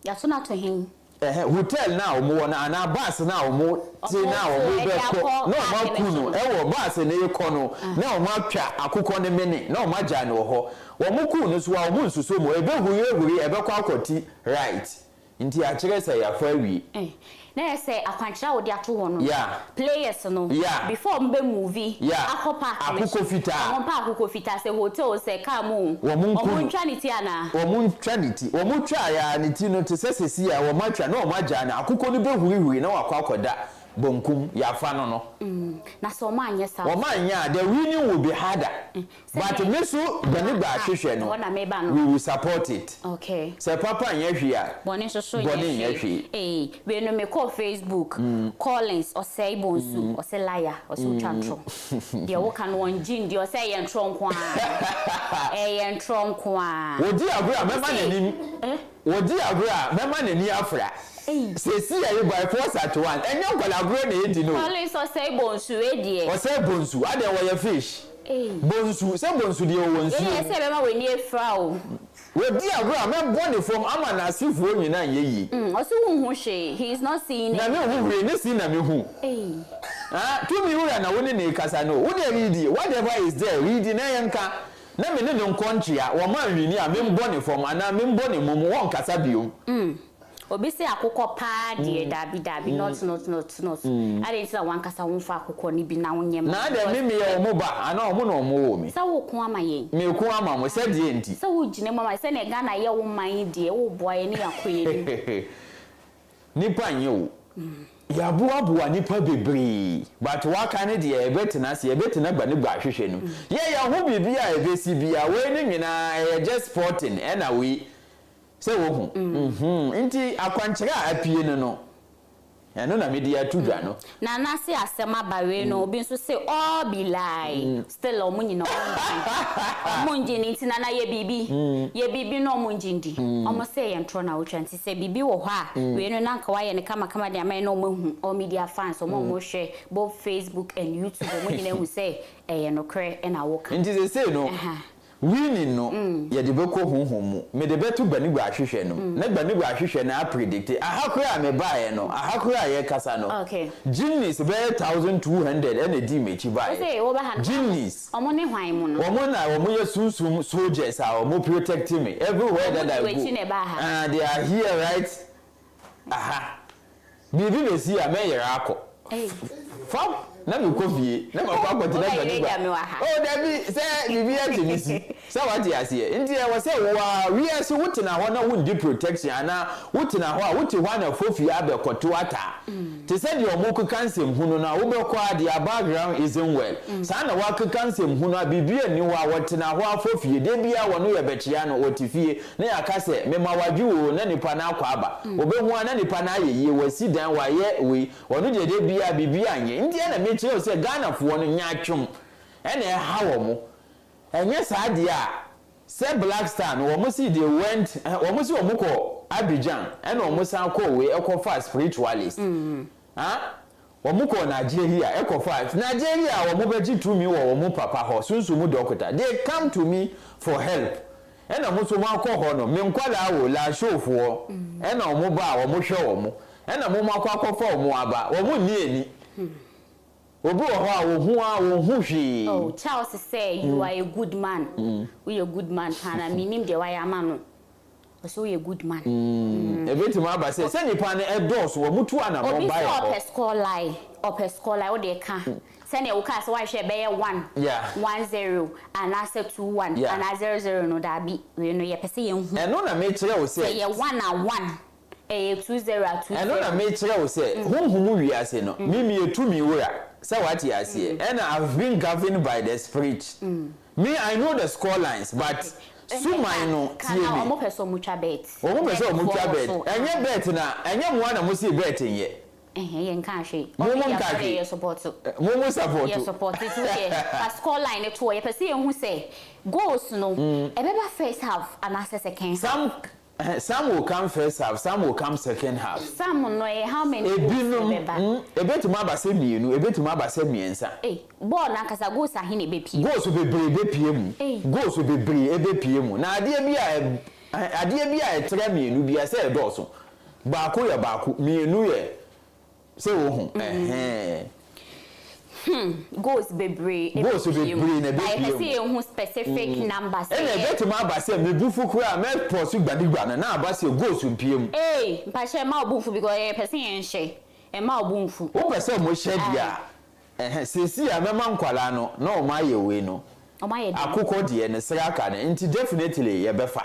Speaker 1: Yɛato no ato hen?
Speaker 2: Ɛhɛ, hotel na wɔn wɔ no anaa bus na wɔn te na wɔn bɛkɔ na wɔn aku no ɛwɔ bus na ekɔ no, na wɔn atwa akokɔ ne mene na wɔn agya no wɔ hɔ. Wɔn ku no so a, wɔn nsuso mu ebɛhuri ehuri ɛbɛkɔ akɔti right, nti akyerɛ sɛ yɛafa awie.
Speaker 1: Na yɛ sɛ akwankyerɛ a wɔde ato hɔ no, players no, before ɔmo bɛ move akɔ park no
Speaker 2: Akokɔ fitaa.
Speaker 1: Ɔmo mpa akokɔ fitaa, sɛ hotel, sɛ car mu.
Speaker 2: Wɔn nku
Speaker 1: ɔmo
Speaker 2: no.
Speaker 1: ntwa ne ti anaa?
Speaker 2: Wɔn ntwa ne ti. Wɔn twa ya ne ti no te sɛ sesi a wɔn atwa na wɔn agya no, akokɔ no bɛhurihuri na wakɔ akɔda bonkum, yɛafa no.
Speaker 1: Na sɛ ɔmo anyɛ saa?
Speaker 2: Wɔn anyɛ a, the winning will be harder, but me so bɛne gba ahwehwɛ no.
Speaker 1: Ɛhɔ na meba no.
Speaker 2: We will support it. Sɛ papa nyɛ hwee a,
Speaker 1: bɔne nso so.
Speaker 2: Bɔne nyɛ hwee.
Speaker 1: Ee, wei no mekɔɔ Facebook. Collins ɔsɛe Bonsu, ɔsɛ liar, ɔsɛ otwa ntorɔ. Deɛ woka no wɔngye ndi, ɔsɛ ɛyɛ ntorɔ nko a, ɛyɛ ntorɔ nko a.
Speaker 2: Wɔdi agorɔ a, mɛma n'anim.
Speaker 1: Eh?
Speaker 2: Wɔdi agorɔ a, mɛma n'ani afra.
Speaker 1: Ei.
Speaker 2: Sɛsi a yi by force at one, ɛnyɛ nkɔla agorɔ na edi no.
Speaker 1: Collins ɔsɛe Bonsu wei deɛ.
Speaker 2: Ɔsɛe Bonsu adeɛ, wɔyɛ fish.
Speaker 1: Ei.
Speaker 2: Bonsu, sɛ Bonsu deɛ ɔwɔ nsuo
Speaker 1: Yɛyɛ
Speaker 2: mu.
Speaker 1: sɛ ɛbɛma w'ani afira o.
Speaker 2: Wɔdi agorɔ a, mɛbɔ ne fam ama n'asefoɔ nyinaa nyɛ yie.
Speaker 1: Ɔsɛ wonhu hwee, he is not seeing.
Speaker 2: Na mehu hwee ne si na mehu.
Speaker 1: Ei.
Speaker 2: Ah, tumi wura na wo ne ne kasa no, wo de read whatever is there, read na yɛnka. Na me ne no nkɔ nkyea, wɔma anwini a, membɔ ne fam anaa membɔ ne mum, wɔnkasa biom.
Speaker 1: Obi se akokɔ paa deɛ, daabi daabi, not not not not. Adɛn nti na wankasa womfa akokɔ no bi na wonyɛ ma
Speaker 2: Na adɛn, me meyɛ wɔn ba anaa wɔn na wɔn woo me?
Speaker 1: Sɛ woko ama yɛn.
Speaker 2: Meko ama mo, sɛ deɛn nti?
Speaker 1: Sɛ wogyina mu ama yɛn, sɛdeɛ Ghana yɛ wo man yi deɛ, woboa yɛn ne yɛakɔ yɛn anim.
Speaker 2: Nipa nyɛ o. Yɛaboaboa nipa bebree but waka no deɛ yɛbɛtena ase, yɛbɛtena gbanegba ahwehwɛ no. Yɛ yɛn ho biribi a ɛbɛsi biara, wei no nyinaa ɛyɛ just sporting ɛna wei. Sɛ wohu? Mm-hmm. Nti akwankyerɛ a apue no no, ɛno na mede ato dwa no.
Speaker 1: Nana se asɛm aba wei no obi nso se all be lie still ɔmo nyina ɔmo ngye ɔmo ngye ndi nti Nana yɛ biribi yɛ biribi na ɔmo ngye ndi ɔmo se ɛyɛ ntorɔ na wotwa nti sɛ biribi wɔ hɔ a wei no na anka wayɛ no kama kama de ama yɛn na ɔmo ahu all media fans ɔmo a ɔmo hwɛ both Facebook and YouTube ɔmo nyina ahu sɛ ɛyɛ nokorɛ na woka.
Speaker 2: Nti sesei no Winning no, yɛde bɛkɔ honhom mu. Mede bɛto Gbanigba ahwehwɛ no mu, na Gbanigba ahwehwɛ no apredicte. Aha koraa a mebaeɛ no, aha koraa a yɛrekasa no, Gymnies bɛyɛ 1,200 na ɛdii m'akyi baeɛ. Gymnies. Wɔn na wɔyɛ sunsum soldiers a wɔn protect me everywhere that I go. Ah, they are here right aha. Biribi bɛsi a, mɛyera akɔ. Fam! Na mekɔ fie, na makɔ akɔtena gua. Oh, dabi, sɛ biribi atumi si. Sɛ wate aseɛ? Nti ɛwɔ sɛ wo ara, wiase wotena hɔ na wondi protection anaa wotena hɔ a, wote hɔ a na fofie abɛkɔto ataa. Te sɛ deɛ wɔkeka nsɛmhunu no a, wobɛkɔ a their background isn't well. Saa na wɔakeka nsɛmhunu a, biribi nni hɔ a, wɔtena hɔ a fofie, da biara wɔno yɛbɛkyea no, ɔte fie. Na yɛaka sɛ, Mema wo adwe oo, na nipa no akɔ aba. Wobɛhu ara na nipa no ayɛ yie, wasi dan, wayɛ wei. Ɔno deɛ da biara biribiara nyɛ. Nti ɛna mekyerɛ wo sɛ Ghanafoɔ no, nyaatwom ɛna ɛha wɔn. Ɛnyɛ saa deɛ a, sɛ Black Star no, wɔn se they went, wɔn se wɔn kɔ Abidjan, ɛna wɔn san kɔɔ wei, ɛkɔfaa spiritualist. Ah, wɔn kɔɔ Nigeria ɛkɔfaa, Nigeria a wɔn bɛgye tumi wɔ wɔn papa hɔ, sunsum mu dɔkota, they come to me for help, ɛna mo nso mo akɔ hɔ no, me nkwadaa o, Lashofoɔ, ɛna wɔn ba a wɔn hwɛ wɔn, ɛna mo mo akɔ akɔfa wɔn aba, wɔn nni ani. Obi wɔ hɔ a ohu a onhu hwee.
Speaker 1: Oh Charles sɛ you are a good man, woyɛ good man paa na mennim deɛ wayɛ ama no. Ɔsɛ woyɛ good man.
Speaker 2: Ɛbɛtumi aba sɛ, sɛ nnipa no dɔɔso, wɔtu anammɔn
Speaker 1: Obi
Speaker 2: ba
Speaker 1: sɛ
Speaker 2: yɛn hɔ.
Speaker 1: ɔpɛ score line, ɔpɛ score line, wo deɛ ka sɛdeɛ wo kaa sɛ woanhwɛ ɛbɛyɛ one, one zero, anaasɛ 2-1, anaa 0-0 no, daabi, wei no yɛpɛ sɛ yɛhu.
Speaker 2: Ɛno na mekyerɛ wo sɛ.
Speaker 1: Sɛ ɛyɛ one a one, ɛyɛ 2-0 a 2-0.
Speaker 2: Ɛno na mekyerɛ wo sɛ, honhom mu wiase no, me meyɛ tumi wura, sɛ woate aseɛ, ɛna I've been governed by the spirit. Me I know the score lines but suman no tie me.
Speaker 1: Wɔn pɛ sɛ wɔn twa bet.
Speaker 2: Wɔn pɛ sɛ wɔn twa bet. Ɛnyɛ bet na ɛnyɛ mo ara na mo se bet nyɛ.
Speaker 1: Ɛhɛn yɛn nka hwee.
Speaker 2: Mo mo nka hwee.
Speaker 1: Yɛ support.
Speaker 2: Mo mo support.
Speaker 1: Yɛ support nti wo deɛ fa score line no to hɔ yɛ pɛ sɛ yɛn hu sɛ goals no ɛbɛba first half anaasɛ second half.
Speaker 2: Some Some will come first half, some will come second half.
Speaker 1: Some no ɛyɛ how many goals na
Speaker 2: Ebinom,
Speaker 1: ɛbɛba?
Speaker 2: mm, ebetumi aba sɛ mmienu, ebetumi aba sɛ mmiɛnsa.
Speaker 1: Ei, bɔɔl no ankasa goals ahe na ɛbɛpue mu?
Speaker 2: Goals bebree bɛpue mu.
Speaker 1: Ei.
Speaker 2: Goals bebree ɛbɛpue mu. Na adeɛ bi a ɛ, adeɛ bi a ɛtra mmienu biara sɛ ɛdɔɔso. Baako yɛ baako, mmienu yɛ Sɛ wohu, ɛhɛɛ.
Speaker 1: Hmm, goals bebree
Speaker 2: Goals
Speaker 1: ɛbɛpue mu.
Speaker 2: bebree na
Speaker 1: But
Speaker 2: ɛbɛpue
Speaker 1: yɛpɛ sɛ
Speaker 2: mu.
Speaker 1: yɛhu specific number sɛ
Speaker 2: Ɛna
Speaker 1: yɛ.
Speaker 2: ɛbɛtumi aba sɛ me bo fu koraa a, mɛ pause gbadigba no na aba sɛ goals mpue mu.
Speaker 1: Ei, mpakyɛ mma wo bo mfu because yɛpɛ sɛ yɛnhyɛ, mma wo bo mfu.
Speaker 2: Wopɛ sɛ ɔmo hyɛ deɛ
Speaker 1: Aye.
Speaker 2: a, ɛhɛ, seesei a mɛma nkwadaa no na ɔmo ayɛ wei no,
Speaker 1: Ɔmo ayɛ dɛn?
Speaker 2: akokɔ deɛ no, sraka no, nti definitely yɛbɛfa.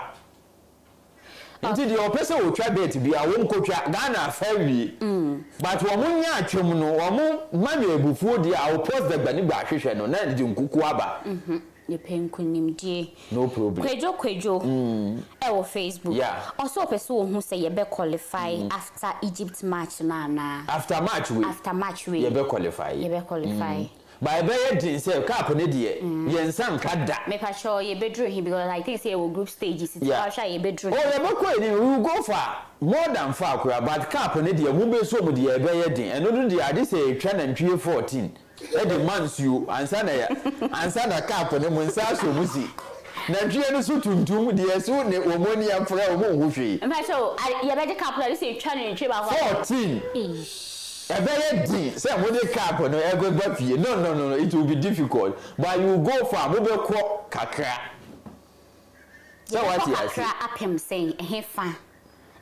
Speaker 2: Nti deɛ ɔpɛ sɛ ɔtwa bet biara wɔnkɔtwa, Ghana afa awie but wɔn nya atwam no wɔn ma no abufuo deɛ a ɔpɔs da gbanigba ahwehwɛ no na de nkukuo aba.
Speaker 1: Yɛpɛ nkunimdie.
Speaker 2: No problem.
Speaker 1: Kwadwo Kwadwo ɛwɔ Facebook ɔsɛ ɔpɛ sɛ ɔhu sɛ yɛbɛ qualify after Egypt match no anaa?
Speaker 2: After match wei?
Speaker 1: After match wei.
Speaker 2: Yɛbɛ qualify.
Speaker 1: Yɛbɛ qualify.
Speaker 2: But ɛbɛyɛ den sɛ cup no deɛ yɛn nsa nka da.
Speaker 1: Mepakyɛw yɛbɛduru he because I think sɛ yɛwɔ group stages nti woahwɛ a yɛbɛduru
Speaker 2: he. Oh yɛbɛkɔ anim, we will go far, more than far koraa but cup no deɛ mobɛsɔ mu deɛ ɛbɛyɛ den, ɛno no deɛ agye sɛ yɛtwa nantwie 14 de ma nsuo ansa na ansa na cup no mo nsa asɔ mu si nantwie no so tuntum deɛ ɛso ne wɔn ani afra wɔn nhu hwee.
Speaker 1: Mepakyɛw yɛbɛgye cup no agye sɛ yɛtwa nantwie baako a.
Speaker 2: 14.
Speaker 1: Eish.
Speaker 2: Ɛbɛyɛ den sɛ mode cup no ɛbɛba fie no no no it will be difficult but you will go far mobɛkɔ kakra. Sɛ
Speaker 1: Yɛbɛkɔ
Speaker 2: wate ase.
Speaker 1: kakra apem sɛn ɛhe fa?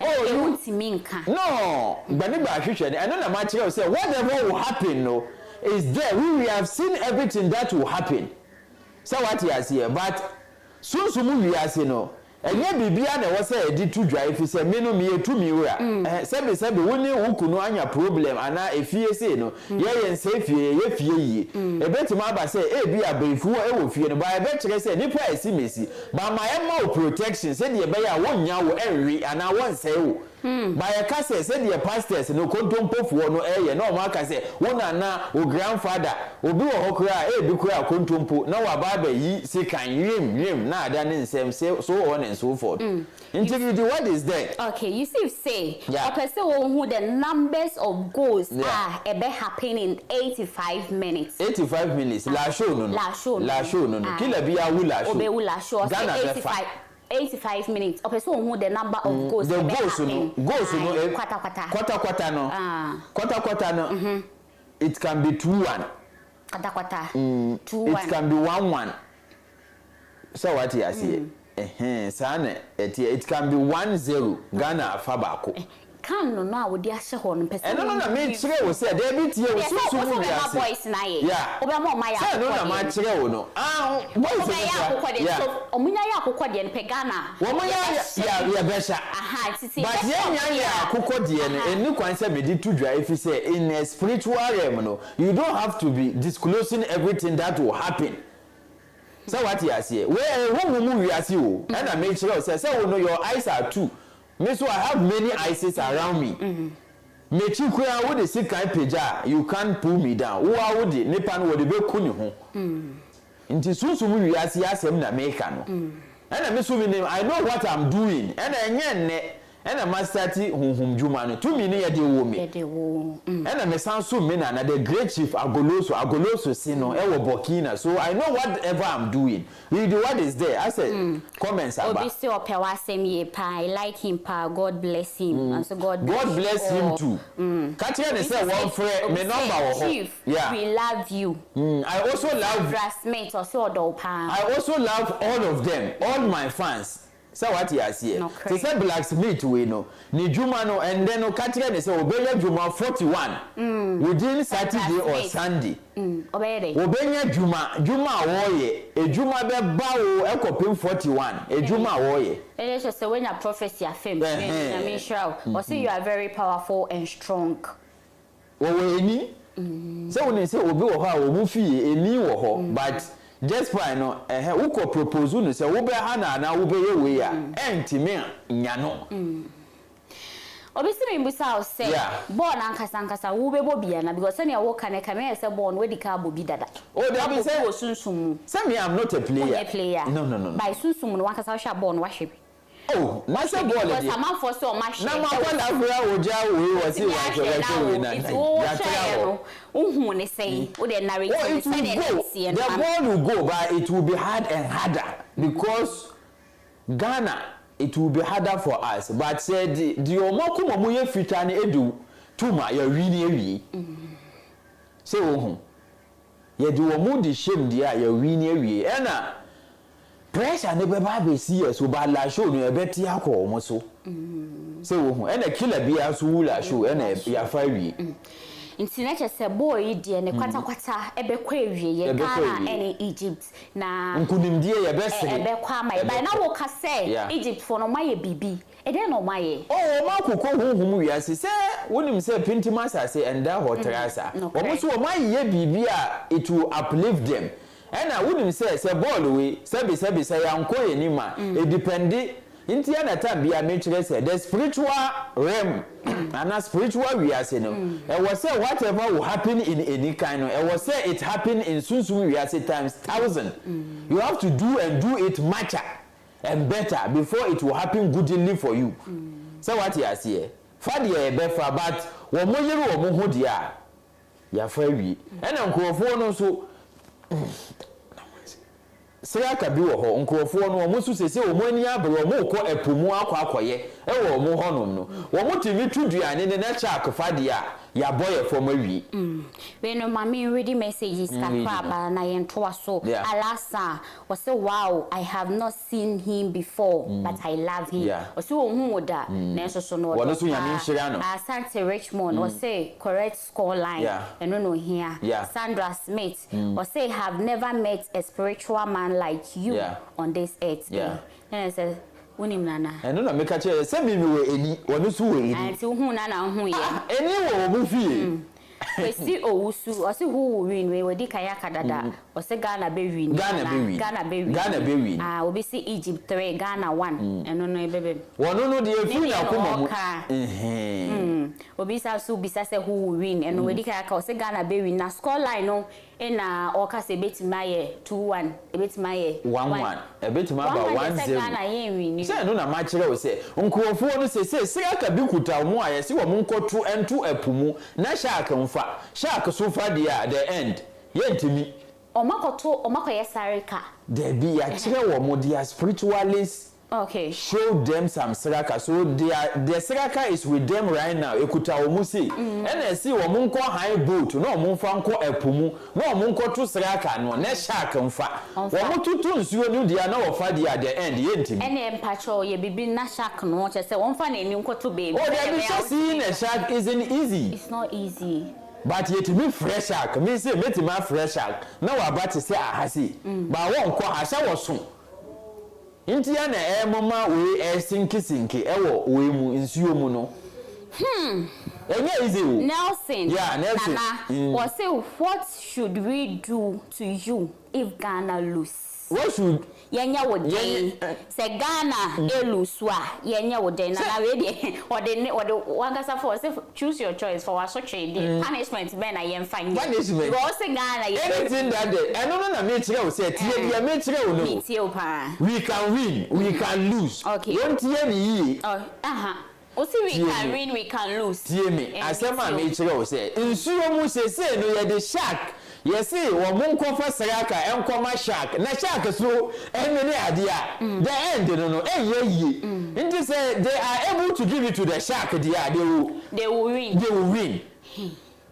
Speaker 2: Oh,
Speaker 1: Ɛno deɛ
Speaker 2: you
Speaker 1: wontumi nka.
Speaker 2: No, Gbani gba ahwehwɛ no, ɛno na makyerɛ wo sɛ whatever will happen no is there, we have seen everything that will happen. Sɛ wate aseɛ, but sunsum wiase no, ɛnyɛ biribiara na ɛwɔ sɛ yɛde to dwa efisɛ me no meyɛ tumi wura. Ɛhɛ, sɛbe sɛbe wo ne wo kunu anya problem anaa efie sei no, yɛ yɛnsɛe fie, yɛyɛ fie yie. Ebetumi aba sɛ ebia abayifoɔ wɔ fie no, but ɛbɛkyerɛ sɛ nipa a ɛsi mesi, but ma yɛmma wo protection sɛdeɛ ɛbɛyɛ a wɔnnya wo ɛnwe anaa wɔnsɛe wo. But yɛka sɛ sɛdeɛ pastors no, kontompofoɔ no ɛyɛ na wɔn aka sɛ wo nana, wo grandfather, obi wɔ hɔ koraa a ebi koraa kontompo na waba abɛyi sekan wim wim na ada ne nsɛm so on and so forth. Nti Ridi, what is there?
Speaker 1: Okay, Yusuf say ɔpɛ sɛ ohu the numbers of goals a ɛbɛ happen in 85 minutes.
Speaker 2: 85 minutes, la show no no.
Speaker 1: La show no.
Speaker 2: La show no no. Killer bi awu la show.
Speaker 1: Obewu la show. Ɔsɛ
Speaker 2: Ghana bɛfa.
Speaker 1: 85 minutes. Ɔpɛ sɛ ohu the number of goals
Speaker 2: The
Speaker 1: ɛbɛ
Speaker 2: goals no,
Speaker 1: happen.
Speaker 2: goals no,
Speaker 1: Aye, kwata kwata.
Speaker 2: Kwata kwata no.
Speaker 1: Ah.
Speaker 2: Kwata kwata no. It can be 2-1.
Speaker 1: Kwata kwata. 2
Speaker 2: It
Speaker 1: 1.
Speaker 2: can be 1-1. Sɛ wate aseɛ. Ɛhɛn, saa na ɛteɛ. It can be 1-0. Ghana afa baako.
Speaker 1: Kan no a wɔde ahyɛ hɔ no, mpɛ sɛ
Speaker 2: Ɛno no na mekyerɛ wo sɛ daabi, tie wo
Speaker 1: Deɛ sɛ
Speaker 2: sunsum
Speaker 1: wo sɛ wobɛma
Speaker 2: wiase.
Speaker 1: boys na ayɛ. Wobɛma ɔma ayɛ
Speaker 2: Sɛ ɛno na
Speaker 1: akokɔ deɛ no.
Speaker 2: makyerɛ wo no. Ah, boys no
Speaker 1: Wobɛyɛ
Speaker 2: koraa.
Speaker 1: akokɔ deɛ so ɔmo nya yɛ akokɔ deɛ no pɛ, Ghana.
Speaker 2: Wɔn yɛ
Speaker 1: yɛbɛhyɛ.
Speaker 2: yɛ yɛbɛhyɛ.
Speaker 1: Aha, titi
Speaker 2: But
Speaker 1: yɛbɛhyɛ
Speaker 2: yɛn nya
Speaker 1: ɔmo
Speaker 2: yɛ
Speaker 1: deɛ a.
Speaker 2: akokɔ deɛ no, ɛni kwan sɛ mede to dwa efi sɛ in a spiritual realm no, you don't have to be disclosing everything that will happen. Sɛ wate aseɛ, wei ɛyɛ honhom mu wiase o, ɛna mekyerɛ wo sɛ wo no your eyes are two, me so I have many eyes around me. Mekyi koraa wode sikan pagya a, you can't pull me down. Wo a wode nipa no wɔde bɛku ne ho. Nti sunsum wiase asɛm na meka no, ɛna me so menim, I know what I'm doing. Ɛna ɛnyɛ nnɛ ɛna ma start honhom dwuma no, tumi no yɛde wɔ me.
Speaker 1: Yɛde wo.
Speaker 2: Ɛna mesan so me nana, the great Chief Agoloso, Agoloso si no ɛwɔ Burkina, so I know whatever I'm doing. Read what is there asɛ comments aba.
Speaker 1: Obi sɛ ɔpɛ w'asɛm yie paa, I like him paa, God bless him. And so God bless
Speaker 2: God bless
Speaker 1: you
Speaker 2: him
Speaker 1: all.
Speaker 2: too. Ka kyerɛ ne
Speaker 1: Obi
Speaker 2: sɛ
Speaker 1: sɛ-
Speaker 2: wɔmfrɛ
Speaker 1: obi
Speaker 2: me, number
Speaker 1: sɛ,
Speaker 2: wɔ hɔ.
Speaker 1: Chief, we love you.
Speaker 2: I also love
Speaker 1: Bra Smith ɔsɛ ɔdɔ wo paa.
Speaker 2: I also love all of them, all my fans. Sɛ wate aseɛ,
Speaker 1: Nokorɛ.
Speaker 2: te sɛ blacksmith wei no, ne dwuma no ɛndɛ no, ka kyerɛ ne sɛ obɛnya dwuma 41 within Saturday or
Speaker 1: Blacksmith.
Speaker 2: Sunday.
Speaker 1: Ɔbɛyɛ dɛ.
Speaker 2: Wɔbɛnya dwuma, dwuma a wɔreyɛ, edwuma bɛba wo ɛkɔpem 41, edwuma a wɔreyɛ.
Speaker 1: Ɛyɛ kyerɛ sɛ woanya prophecy afam.
Speaker 2: Ɛhɛn.
Speaker 1: Nyame nhyira wo. Ɔsɛ you are very powerful and strong.
Speaker 2: Wɔwɔ eni sɛ wɔn sɛ obi wɔ hɔ a wɔn fie eni wɔ hɔ, but just fine no, ɛhɛn, wokɔ propose no sɛ wobɛha na anaa wobɛyɛ wei a, ɛntumi nya no.
Speaker 1: Obi si mi busa wo sɛ bɔɔl nankasa ankasa wobɛbɔ bi ana? Because sɛnea woka no kame yɛ sɛ bɔɔl no wadi ka abɔ bi dada.
Speaker 2: Oh, dabi.
Speaker 1: Wabɔ
Speaker 2: sɛ
Speaker 1: bi wɔ sunsum mu.
Speaker 2: Sɛ me, I'm not a player.
Speaker 1: Wonyɛ player.
Speaker 2: No.
Speaker 1: By sunsum no wankasa wohwɛ a, bɔɔl no wahwɛ bi?
Speaker 2: Oh, na sɛ bɔɔl
Speaker 1: Because
Speaker 2: deɛ
Speaker 1: amanfoɔ sɛ ɔma hwɛ.
Speaker 2: Na mo akɔla akora ogya wei wɔ si wahwɛ wahwɛ wei na
Speaker 1: Nti wo
Speaker 2: yàtúrà
Speaker 1: hwɛɛ
Speaker 2: hɔ.
Speaker 1: no, wohu ne sɛn? Wode narrate
Speaker 2: Oh,
Speaker 1: ne
Speaker 2: it will
Speaker 1: sɛdeɛ
Speaker 2: go.
Speaker 1: ne teɛ
Speaker 2: The
Speaker 1: no.
Speaker 2: ball will go, but it will be hard and harder because Ghana, it will be harder for us. But sɛ di ɔmo akoma mu yɛ fitaa ne edu tum a yɛwi ne awie. Sɛ ohun yɛde wɔn di hyɛm deɛ a, yɛwi ne awie, ɛna pressure ne bɛba abɛsi yɛ so, but la show no ɛbɛte akɔ wɔn so. Sɛ ohun ɛna killer biara so wu la show, ɛna yɛafa awie.
Speaker 1: Nti na kyerɛ sɛ bɔɔl yi deɛ ne kwatakwata ɛbɛkɔ awieɛ.
Speaker 2: Ɛbɛkɔ
Speaker 1: Ghana
Speaker 2: awie.
Speaker 1: ɛne Egypt na
Speaker 2: Nkunimdie yɛbɛsere.
Speaker 1: Ɛbɛkɔ ama yɛ, but na woka sɛ Egypt foɔ no ɔmo ayɛ biribi, ɛdɛn na ɔmo ayɛ?
Speaker 2: Oh, wɔn akokɔ huhum wiase sɛ wonim sɛ pintim asase ɛnda hɔ tra asa. Wɔn nso wɔn ayɛ biribi a it will uplift them. Ɛna wonim sɛ bɔɔlo wei, sɛbi sɛbi, sɛ yankɔ yɛn nim a, e depend. Nti ɛna time bi a mekyerɛ sɛ the spiritual realm ana spiritual wiase no, ɛwɔ sɛ whatever will happen in any kind no, ɛwɔ sɛ it happen in sunsum wiase times thousand. You have to do and do it mucher and better before it will happen goodly for you. Sɛ wate aseɛ, fa deɛ ɛbɛfa, but wɔn mo yere wɔn ho deɛ a, yɛafa awie. Ɛna nkurɔfoɔ no nso Sraka bi wɔ hɔ, nkurɔfoɔ no, wɔn nso seesei wɔn ani abere, wɔrekɔ ɛpo mu akɔ akɔyɛ wɔ wɔn hɔnom no, wɔtumi tu duane no na shark fa deɛ a, yɛabɔ yɛn fam awie.
Speaker 1: Wei no ma me nredi messages kakra aba na yɛn toa so. Alasa, ɔse wow I have not seen him before but I love him. Ɔse ɔnhu wo da nanso so no ɔdɔ paa. Asante Richmond, ɔse correct score line ɛno na ohia. Sandra Smith, ɔse have never met a spiritual man like you on this earth. Eh, na sɛ wonim no anaa?
Speaker 2: Ɛno na meka kyerɛ sɛ me mewɔ ani, ɔno nso wɔ ani.
Speaker 1: Ah, nti wohuu no na wohu yɛ.
Speaker 2: Ah, ani wɔ wɔn fie.
Speaker 1: Kwesi Owusu, ɔse who will win, wei wadi kan aka dada, ɔse Ghana bɛ win.
Speaker 2: Ghana bɛ win.
Speaker 1: Ghana bɛ win.
Speaker 2: Ghana bɛ win.
Speaker 1: Ah, obi se Egypt 3, Ghana 1, ɛno no ɛbɛbɛ mu.
Speaker 2: Wɔno no deɛ efiri n'akoma mu.
Speaker 1: Ɛhɛn. Obi sa so bisa sɛ who will win, ɛno wadi kan aka, ɔse Ghana bɛ win, na score line no na ɔka sɛ ebetumi ayɛ 2-1, ebetumi ayɛ
Speaker 2: 1-1, ebetumi aba 1-0.
Speaker 1: Ghana yɛn win.
Speaker 2: Sɛ ɛno na makyerɛ wo sɛ nkurɔfoɔ no seesei sraka bi kuta wɔn a yɛse wɔn nkɔto nto ɛpo mu na shark mfa, shark so fa deɛ a the end, yɛntumi.
Speaker 1: Wɔn akɔto, wɔn akɔyɛ sarika.
Speaker 2: Dabi, yɛakyerɛ wɔn, they are spiritualists. Show them some sraka so they are the sraka is with them right now ekuta wɔn sei ɛna ɛsi wɔn nkɔ han boat na wɔn nfa nkɔ ɛpo mu na wɔn nkɔ to sraka no na shark nfa wɔn toto nsuo no deɛ na wɔfa deɛ at the end yɛ ntumi.
Speaker 1: Ɛneɛ mpakyɛw yɛ bibi na shark no kyerɛ sɛ wɔn fa n'ani nkɔto baabi.
Speaker 2: Oh dabi sɛ seeing a shark isn't easy.
Speaker 1: It's not easy.
Speaker 2: But yɛtumi frɛ shark me sei mɛtumi afrɛ shark na waba te sɛ aha sei but wɔnkɔ ha sɛ wɔso. Nti a na ɛremoma wei ɛresinkisinki ɛwɔ wei mu, nsuo mu no. Ɛnyɛ easy o.
Speaker 1: Nelson,
Speaker 2: Yeah, Nelson.
Speaker 1: Nana, wɔse what should we do to you if Ghana lose?
Speaker 2: What should.
Speaker 1: Yɛnyɛ wo dɛn? Sɛ Ghana elose a, yɛnyɛ wo dɛn? Nana wei deɛ, ɔde ne, ɔde wankasa fa, ɔse choose your choice, fa w'asotwe deɛ, punishment bɛn na yɛmfa nyɛ?
Speaker 2: Punishment.
Speaker 1: Because ɔse Ghana yɛ.
Speaker 2: Anything that the, ɛno no na mekyerɛ wo sɛ, tie deɛ mekyerɛ wo no o.
Speaker 1: Metie wo paa.
Speaker 2: We can win, we can lose.
Speaker 1: Okay.
Speaker 2: Wontie me yie.
Speaker 1: Oh, aha. Ɔse we
Speaker 2: Tie
Speaker 1: can
Speaker 2: me.
Speaker 1: win, we can lose.
Speaker 2: Tie me,
Speaker 1: Eh,
Speaker 2: asɛm a
Speaker 1: metie wo.
Speaker 2: mekyerɛ wo sɛ, nsuo mu seesei no yɛde shark, yɛse wɔn nkɔfa sraka nkɔma shark, na shark so ɛmene adeɛ a, the end no no, ɛnyɛ yie. Nti sɛ they are able to give it to the shark deɛ a, they will,
Speaker 1: They will win.
Speaker 2: they will win.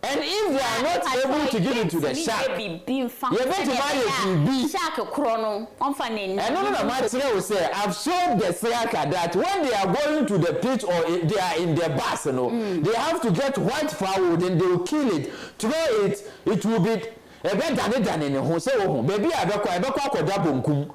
Speaker 2: And if they are not able to give it to the shark, yɛbɛtumi ayɛ biribi.
Speaker 1: Shark korɔ no, ɔmfa n'ani.
Speaker 2: Ɛno no na makyerɛ wo sɛ, I've showed the sraka that when they are going to the pitch or they are in the bus no, they have to get white fowl, then they will kill it, throw it, it will be, ɛbɛdanedane ne ho, sɛ wohu, baabi a ɛbɛkɔ a, ɛbɛkɔ akɔda bonkum.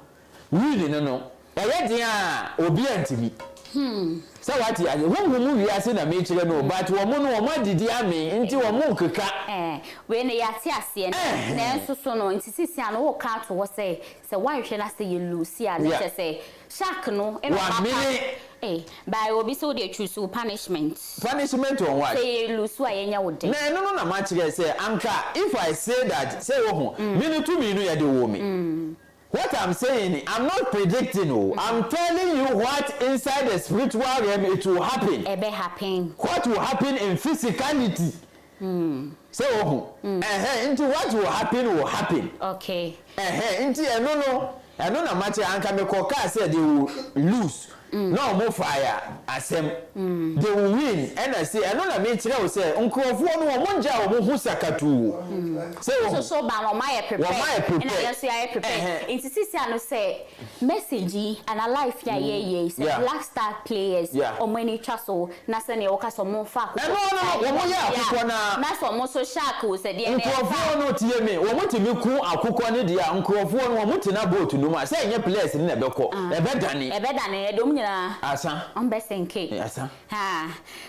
Speaker 2: Win no no, ɛyɛ den a obi antumi. Sɛ wate ase, honhom mu wiase na mekyerɛ no o, but wɔn no wɔn adidi amee nti wɔn nkeka.
Speaker 1: Eh, wei no yɛate aseɛ, nanso so no, nti seesei a no woka ato hɔ sɛ, sɛ woanhwɛ na sɛ yɛ lose a, na kyerɛ sɛ shark no ɛna ɔba pa.
Speaker 2: Wamene.
Speaker 1: Eh, by obi sɛ wodeɛ choose wo punishment.
Speaker 2: Punishment on what?
Speaker 1: Sɛ yɛ lose a yɛnyɛ wo dɛn?
Speaker 2: Na ɛno no na makyerɛ sɛ anka if I say that sɛ wohu, me no tumi no yɛde woo me. What I'm saying, I'm not predicting o, I'm telling you what inside the spiritual realm it will happen.
Speaker 1: Ɛbɛ happen.
Speaker 2: What will happen in physicality. Sɛ wohu? Ɛhɛn, nti what will happen will happen.
Speaker 1: Okay.
Speaker 2: Ɛhɛn, nti ɛno no, ɛno na makyerɛ, anka mekɔ kaa sɛ they will lose, na wɔn fae a, asɛm. They will win, ɛna se, ɛno na mekyerɛ wo sɛ, nkurɔfoɔ no wɔn ngyaa wɔn ho sakatuu. Sɛ wohu?
Speaker 1: Nso so ba no, wɔn ayɛ prepare.
Speaker 2: Wɔn ayɛ prepare.
Speaker 1: Ɛna yɛn nso yɛayɛ prepare.
Speaker 2: Ɛhɛn.
Speaker 1: Nti sisi ano sɛ message yi anaa life yi a yɛyɛ yi, sɛ Black Star players wɔn ani twa so na sɛdeɛ wɔka sɛ wɔn fa akokɔ
Speaker 2: Ɛno ano no, wɔn yɛ akokɔ no ara.
Speaker 1: Na sɛ wɔn nso shark o, sɛ deɛ na ɛfa.
Speaker 2: Nkurɔfoɔ no, tie me, wɔn tumi ku akokɔ no deɛ a, nkurɔfoɔ no, wɔn tena boat no mu a, sɛ ɛnyɛ players no na ɛbɛkɔ, ɛbɛdane.
Speaker 1: Ɛbɛdane, ɛde wɔn nyinaa.
Speaker 2: Asa.
Speaker 1: Wɔn bɛ sinke.
Speaker 2: Asa.
Speaker 1: Haa,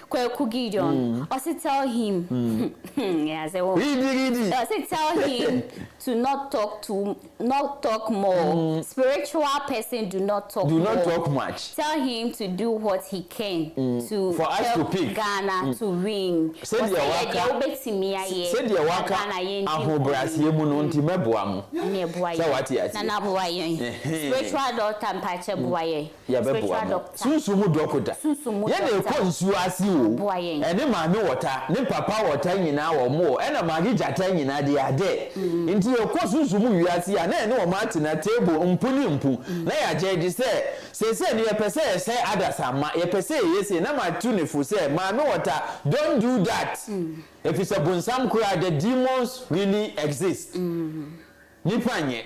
Speaker 1: Kwaku Gideon, ɔse tell him, yeah, sɛ wo.
Speaker 2: Ridi, ridi.
Speaker 1: Ɔse tell him to not talk too, not talk more. Spiritual person do not talk
Speaker 2: Do
Speaker 1: more.
Speaker 2: not talk much.
Speaker 1: Tell him to do what he can to
Speaker 2: For us to
Speaker 1: help
Speaker 2: pick.
Speaker 1: Ghana to win.
Speaker 2: Sɛdeɛ
Speaker 1: Ɔse yɛ
Speaker 2: waka,
Speaker 1: deɛ wobɛtumi ayɛ
Speaker 2: sɛdeɛ
Speaker 1: na
Speaker 2: waka
Speaker 1: Ghana yɛndi
Speaker 2: ahobrɛaseɛ mu no nti mɛboa mo.
Speaker 1: Ɛne ɛboa
Speaker 2: Sɛ
Speaker 1: yɛn.
Speaker 2: wate aseɛ.
Speaker 1: Nana boa yɛn.
Speaker 2: Ɛhɛn.
Speaker 1: Spiritual daughter mpakyɛ boa yɛn.
Speaker 2: Yɛbɛboa.
Speaker 1: Spiritual
Speaker 2: aboa mo. Sunsum mu dɔkota. Yɛn na ɛkɔ nsuo ase o. Ɛne maame wɔta, ne papa wɔta nyinaa wɔn wɔ, ɛna maame gyata nyinaa they are there. Nti yɛkɔ sunsum mu wiase a, na yɛne wɔn atena table mpu ne mpu. Na yɛagyɛgye sɛ, seesei no yɛpɛ sɛ yɛsɛe adasamma, yɛpɛ sɛ yɛyɛ sei. Na matu no fo sɛ, maame wɔta, don't do that. Efisɛ bonsam koraa, the demons really exist. Nipa nyɛ.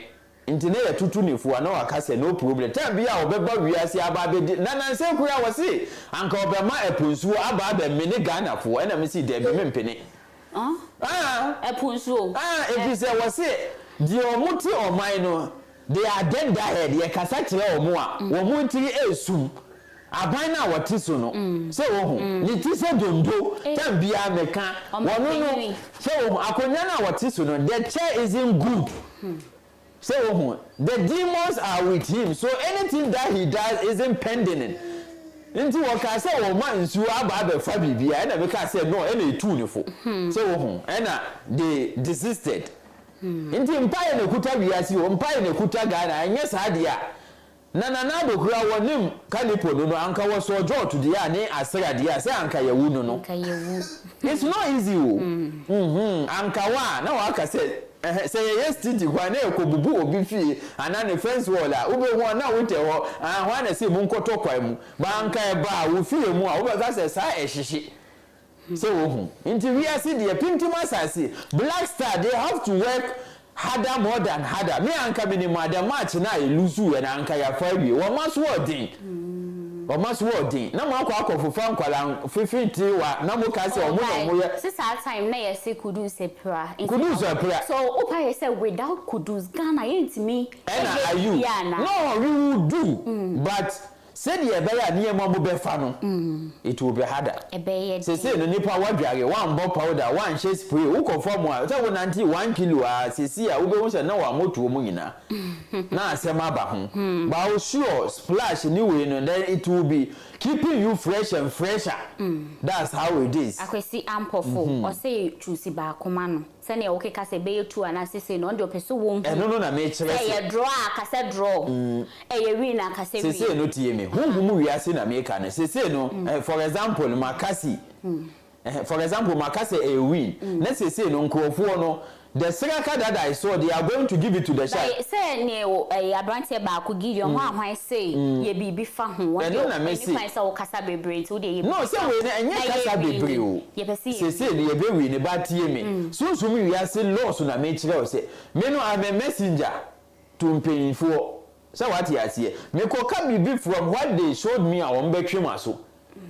Speaker 2: Nti na yɛtoto no fua na waka sɛ no problem. Time bi a ɔbɛba wiase aba abɛdi na nansa yi koraa wɔse anka ɔbɛma ɛpo nsuo aba abɛmene Ghanafoɔ ɛna mese dabi mempene. Ah!
Speaker 1: Ɛpo nsuo?
Speaker 2: Ah! Efisɛ wɔse deɛ wɔn te ɔman no they are dead ahead yɛkasa kyerɛ wɔn a wɔn tiri ɛresum. Aban no a wɔte so no sɛ wohu ne ti sɛ dondo time biara meka wɔno no sɛ wohu akonnwa no a wɔte so no the chair isn't good sɛ wohu the demons are with him so anything that he does isn't pending nti wɔkaa sɛ wɔma nsuo aba abɛfa biribiara ɛna mekaa sɛ no ɛna ɛtuu ne fo sɛ wohu ɛna they desisted nti mpaeɛ na ɛkuta wiase o mpaeɛ na ɛkuta Ghana ɛnyɛ saa deɛ a Na Nana Addo koraa wɔnim Kalipo no no anka wɔsɔɔ Jot deɛ a ne Asra deɛ a sɛ anka yɛwu no no
Speaker 1: Anka yɛwu.
Speaker 2: It's not easy o mm anka wa na waka sɛ ɛhɛ sɛ yɛyɛ stiti kwan na yɛkɔ bubu obi fie anaa ne fence wall a wobɛhu a na wotɛ hɔ ah hwan na se monkɔtɔ kwan mu but anka ɛbaa wo fie mu a wobɛka sɛ saa ɛhyehye Sɛ wohu. Nti wiase deɛ pintim asase black star they have to work harder more than harder me anka menim a the match no a yɛ lose yɛ no anka yafa awie wɔn aso ɔden wɔn aso ɔden na mo akɔ akɔ fofa nkwadaa fefe tirewa na mo ka sɛ wɔn na wɔn yɛ.
Speaker 1: Se saa time na yɛse Kudus apira nti
Speaker 2: Kudus apira.
Speaker 1: So wo pa yɛ sɛ without Kudus Ghana yɛntumi
Speaker 2: Ɛna
Speaker 1: nyɛ
Speaker 2: ayew
Speaker 1: biribiara anaa?
Speaker 2: No we will do but Sɛdeɛ ɛbɛyɛ a nneɛma mu bɛfa no, it will be harder.
Speaker 1: Ɛbɛyɛ
Speaker 2: Seesei
Speaker 1: den.
Speaker 2: no nipa woadware, woambɔ powder, woanhyɛ spray, wokɔ fam a, sɛ wonante 1 kilo a, seesei a wobɛhu sɛ na w'amotoɔ mu nyinaa na asɛm aba ho. But wo sure splash ne wei no, then it will be keeping you fresh and fresher. That's how it is.
Speaker 1: Akwasi Ampofo, ɔse choose baako ma no. Sɛnea wokeka sɛ ɛbɛyɛ two anaa sesei no, ɔno deɛ ɔpɛ sɛ wɔhu.
Speaker 2: Ɛno no na mekyerɛ
Speaker 1: Sɛ
Speaker 2: sɛ.
Speaker 1: ɛyɛ draw a, ka sɛ draw. Ɛyɛ win a, ka sɛ win.
Speaker 2: Sesei no tie me, honhom wiase na meka no, sesei no, eh, for example maka si, eh, for example maka sɛ ɛyɛ win, na sesei no nkurɔfoɔ no, the sraka that I saw, they are going to give it to the shark.
Speaker 1: But sɛ ne ɛyɛ aberanteɛ baako Gideon hwan hwan se yɛ biribi fa ho, wɔn
Speaker 2: Ɛno
Speaker 1: deɛ
Speaker 2: na
Speaker 1: ɛni
Speaker 2: mese.
Speaker 1: kwan sɛ wokasa bebree nti wodeɛ yɛ
Speaker 2: No,
Speaker 1: biribi
Speaker 2: sɛ
Speaker 1: fa
Speaker 2: wei
Speaker 1: ho
Speaker 2: no ɛnyɛ
Speaker 1: na
Speaker 2: kasa
Speaker 1: yɛ
Speaker 2: bebree
Speaker 1: win.
Speaker 2: o.
Speaker 1: Yɛpɛ sɛ yɛ
Speaker 2: Sesei
Speaker 1: win.
Speaker 2: no yɛbɛ win, but tie me, sunsum wiase laws na mekyerɛ wo sɛ, me no I'm a messenger to mpanyinfoɔ, sɛ wate aseɛ, mekɔka biribi from what they showed me a wɔn bɛtwe m'aso,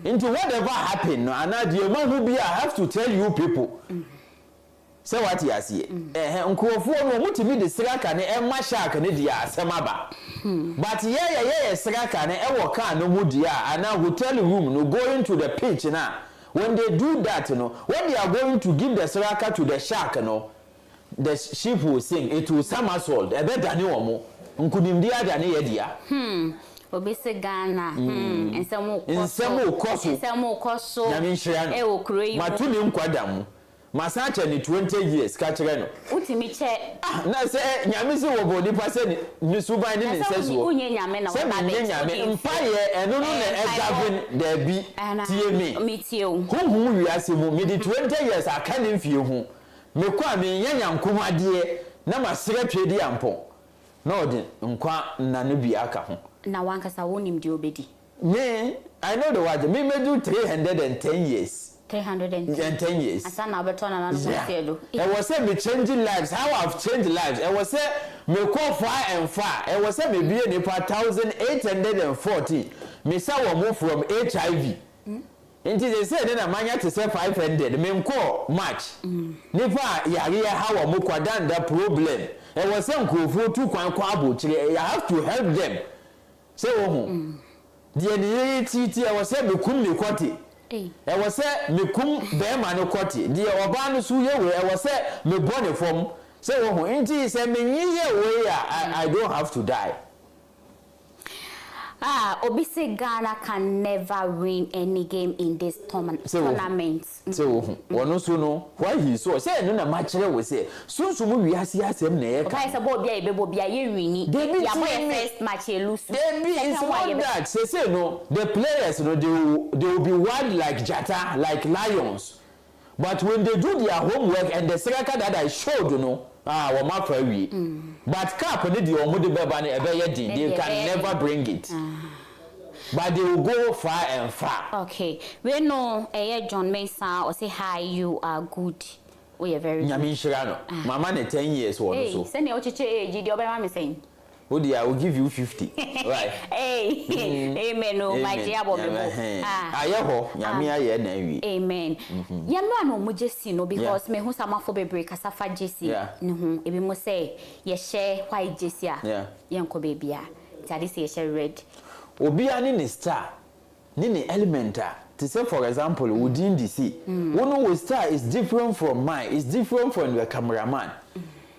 Speaker 2: nti whatever happen no anaa deɛ mahu bi a I have to tell you people, sɛ wate aseɛ, ɛhɛ, nkurɔfoɔ no wɔn tumi de sraka no ɛma shark no deɛ a asɛm aba, but yɛ yɛ yɛyɛ sraka no ɛwɔ car no mu deɛ a anaa hotel room no going to the pitch no a, when they do that no, when they are going to give the sraka to the shark no, the ship will sink, it will somersault, ɛbɛdane wɔn, nkunimdie adane yɛ dea.
Speaker 1: Obi se Ghana, nsɛm rekɔ so.
Speaker 2: Nsɛm rekɔ so.
Speaker 1: Nsɛm rekɔ so.
Speaker 2: Nyame nhyira no.
Speaker 1: Ɛwɔ kuro yi mu.
Speaker 2: Mato ne nkwa da mu. Masan akyɛ ne 20 years, ka kyerɛ no.
Speaker 1: Wotumi kyɛ.
Speaker 2: Ah, na sɛ Nyame se wɔbɔ nipa sɛ ne suban ne ne
Speaker 1: Na sɛ
Speaker 2: nsɛsoɔ.
Speaker 1: wonyɛ Nyame na
Speaker 2: Sɛ
Speaker 1: woba
Speaker 2: menyɛ
Speaker 1: abɛkyɛ,
Speaker 2: Nyame,
Speaker 1: wode mfie.
Speaker 2: mpaeɛ, ɛno no na
Speaker 1: Mpaebɔ.
Speaker 2: ɛgovern, daabi,
Speaker 1: Ana,
Speaker 2: tie me.
Speaker 1: metie wo.
Speaker 2: Honhom wiase mu, mede 20 years aka ne mfie ho. Mekɔ a menyɛ nyankom adeɛ na masrɛ twɛdi ampɔn. Na ɔde nkwa nna no bi aka ho.
Speaker 1: Na wankasa wonim deɛ wobɛdi.
Speaker 2: Me, I know the word. Me mɛdu 310 years.
Speaker 1: 310.
Speaker 2: And 10 years.
Speaker 1: Ansa na wobɛtɔ nana no ho aseɛ do.
Speaker 2: Ɛwɔ sɛ me change lives, how I've changed lives. Ɛwɔ sɛ me kɔ far and far. Ɛwɔ sɛ me bie nipa 1814. Me sa wɔn mo from HIV. Nti sɛ sɛ ne na manya te sɛ 500 me nkɔ match. Nipa a yareɛ ha wɔn mo kwadanda problem. Ɛwɔ sɛ nkurɔfoɔ tu kwan kɔ abɔkyire. I have to help them. Sɛ wɔn ho. Deɛ ne yere tiiti ɛwɔ sɛ mekum ne kɔte.
Speaker 1: Ei.
Speaker 2: Ɛwɔ sɛ mekum bɛrima no kɔte. Deɛ ɔbaa no so yɛ wei ɛwɔ sɛ mebɔ ne fam. Sɛ wɔn ho. Nti sɛ menyi yɛ wei a I don't have to die.
Speaker 1: Ah, obi say Ghana can never win any game in this tournament.
Speaker 2: Sɛ wohu ɔno so no, what he saw, sɛ ɛno na makyerɛ wo sɛ sunsum wiase asɛm na ɛyɛ ka.
Speaker 1: Ɔkae sɛ bɔɔl bi a yɛbɛbɔ bi a yɛ win.
Speaker 2: Dabi.
Speaker 1: Yɛabɔ
Speaker 2: Tie
Speaker 1: yɛ
Speaker 2: me.
Speaker 1: first match, yɛ lose.
Speaker 2: Dabi, it's
Speaker 1: Second one
Speaker 2: not
Speaker 1: yɛbɛ
Speaker 2: that. Sese no, the players no, they will be wild like gyata, like lions, but when they do their homework and the sraka that I showed no, ah, wɔn afa awie. But cup ne deɛ, wɔn de bɛba no, ɛbɛyɛ den. They can never bring it, but they will go far and far.
Speaker 1: Okay, wei no ɛyɛ John Mensah. Ɔsɛ, "Hi, you are good." Woyɛ very good.
Speaker 2: Nyame nhyira no. Mama ne 10 years wɔ no.
Speaker 1: Hey,
Speaker 2: so
Speaker 1: sɛnea wokyekyɛ age deɛ, ɔbɛma me sɛn?
Speaker 2: O deɛ, I will give you 50, right?
Speaker 1: Hey, amen o, magye abɔ me bo. Ah.
Speaker 2: Ayɛ hɔ, Nyame ayɛ na awie.
Speaker 1: Amen. Yɛmmra na ɔmo jersey no, because mehu sɛ amafo bebree kasa fa jersey ne ho. Ebi mo sɛ yɛhyɛ white jersey a, yɛnkɔ baabi a, nti ade sɛ yɛhyɛ red.
Speaker 2: Obiara ne ne star ne element a te sɛ, for example, wo din de si wo no, wo star is different from mine, is different from the cameraman.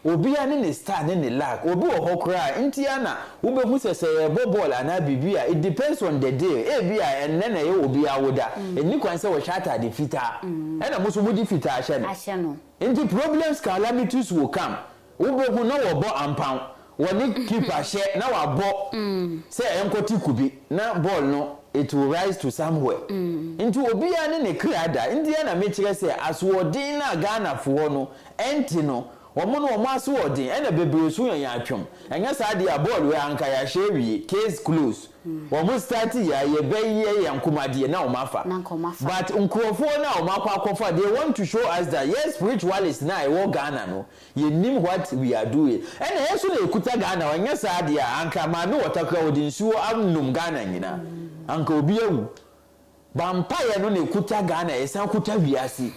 Speaker 2: Obiara ne ne star ne ne luck. Obi wɔ hɔ koraa ntia na wobɛhu sɛ yɛbɔ bɔɔl anaa biribi a, it depends on the day. Ebi a ɛnnɛ na ɛyɛ obi awoda, ɛni kwan sɛ wɔhyɛ atade fitaa, ɛna mo nso mo de fitaa hyɛ no.
Speaker 1: Ahyɛ no.
Speaker 2: Nti problems, calamities will come. Wobɛhu na wɔbɔ ampan, wɔne keeper hyɛ na wabɔ sɛ ɛnkɔte kubi na ball no, it will rise to somewhere. Nti obiara ne ne kra da. Nti ɛna mekyerɛ sɛ asoɔden na Ghanafoɔ no ɛnte no, wɔn no wɔn asoɔden ɛna bebree so yɛn atwom. Ɛnyɛ saa deɛ a, bɔɔl wei anka yɛahyɛ awie, case close. Wɔn start yɛ a, yɛbɛyɛ yɛn nkomadeɛ na wɔn afa.
Speaker 1: Na nka wɔn afa.
Speaker 2: But nkurɔfoɔ na wɔn akɔ akɔfa, they want to show us that yes, spiritualist na ɛwɔ Ghana no, yɛnim what we are doing. Ɛna yɛn nso na ekuta Ghana. Ɔnyɛ saa deɛ a, anka maame wɔ takra wɔde nsuo anom Ghana nyinaa, anka obi awu. Bampaeɛ no na ekuta Ghana, yɛsan kuta wiase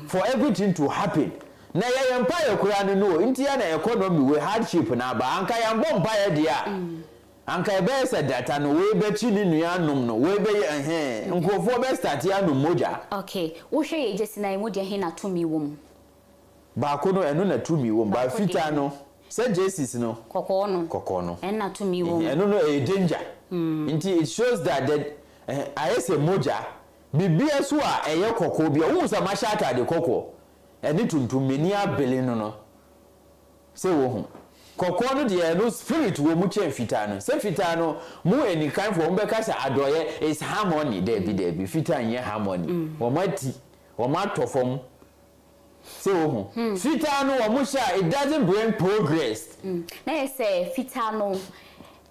Speaker 2: for everything to happen. Na yɛyɛ mpaeɛ koraa no, nti ya na economy wei hardship na aba. Anka yɛn bɔ mpaeɛ deɛ a, anka ɛbɛyɛ sɛ data no wei bɛkyi ne nua anom no, wei bɛyɛ ɛhɛn, nkurɔfoɔ bɛ start anom mogya.
Speaker 1: Okay, wohwɛ yɛ jersey na emu deɛ, he na tumi wɔ mu?
Speaker 2: Baako no, ɛno na tumi wɔ mu ba.
Speaker 1: Baako deɛ.
Speaker 2: Fitaa no, sɛ jerseys no.
Speaker 1: Kɔkɔɔ no.
Speaker 2: Kɔkɔɔ no.
Speaker 1: Ɛna tumi wɔ mu.
Speaker 2: Ɛno no ɛyɛ danger. Nti it shows that the ayɛ sɛ mogya biribiara so a ɛyɛ kɔkɔɔ bi a wohu sɛ mahyɛ atade kɔkɔɔ ɛne tuntum, m'ani abele no sɛ wohu kɔkɔɔ no deɛ, ɛno spirit wɔ mu kyɛn fitaa no. Sɛ fitaa no mu anikanfoɔ wɔn bɛka sɛ adɔyɛ is harmony. Daabi, daabi, fitaa nyɛ harmony. Wɔn ati wɔn atɔ fam sɛ wohu fitaa no, wɔn hyɛ a, it doesn't bring progress.
Speaker 1: Na yɛ sɛ fitaa no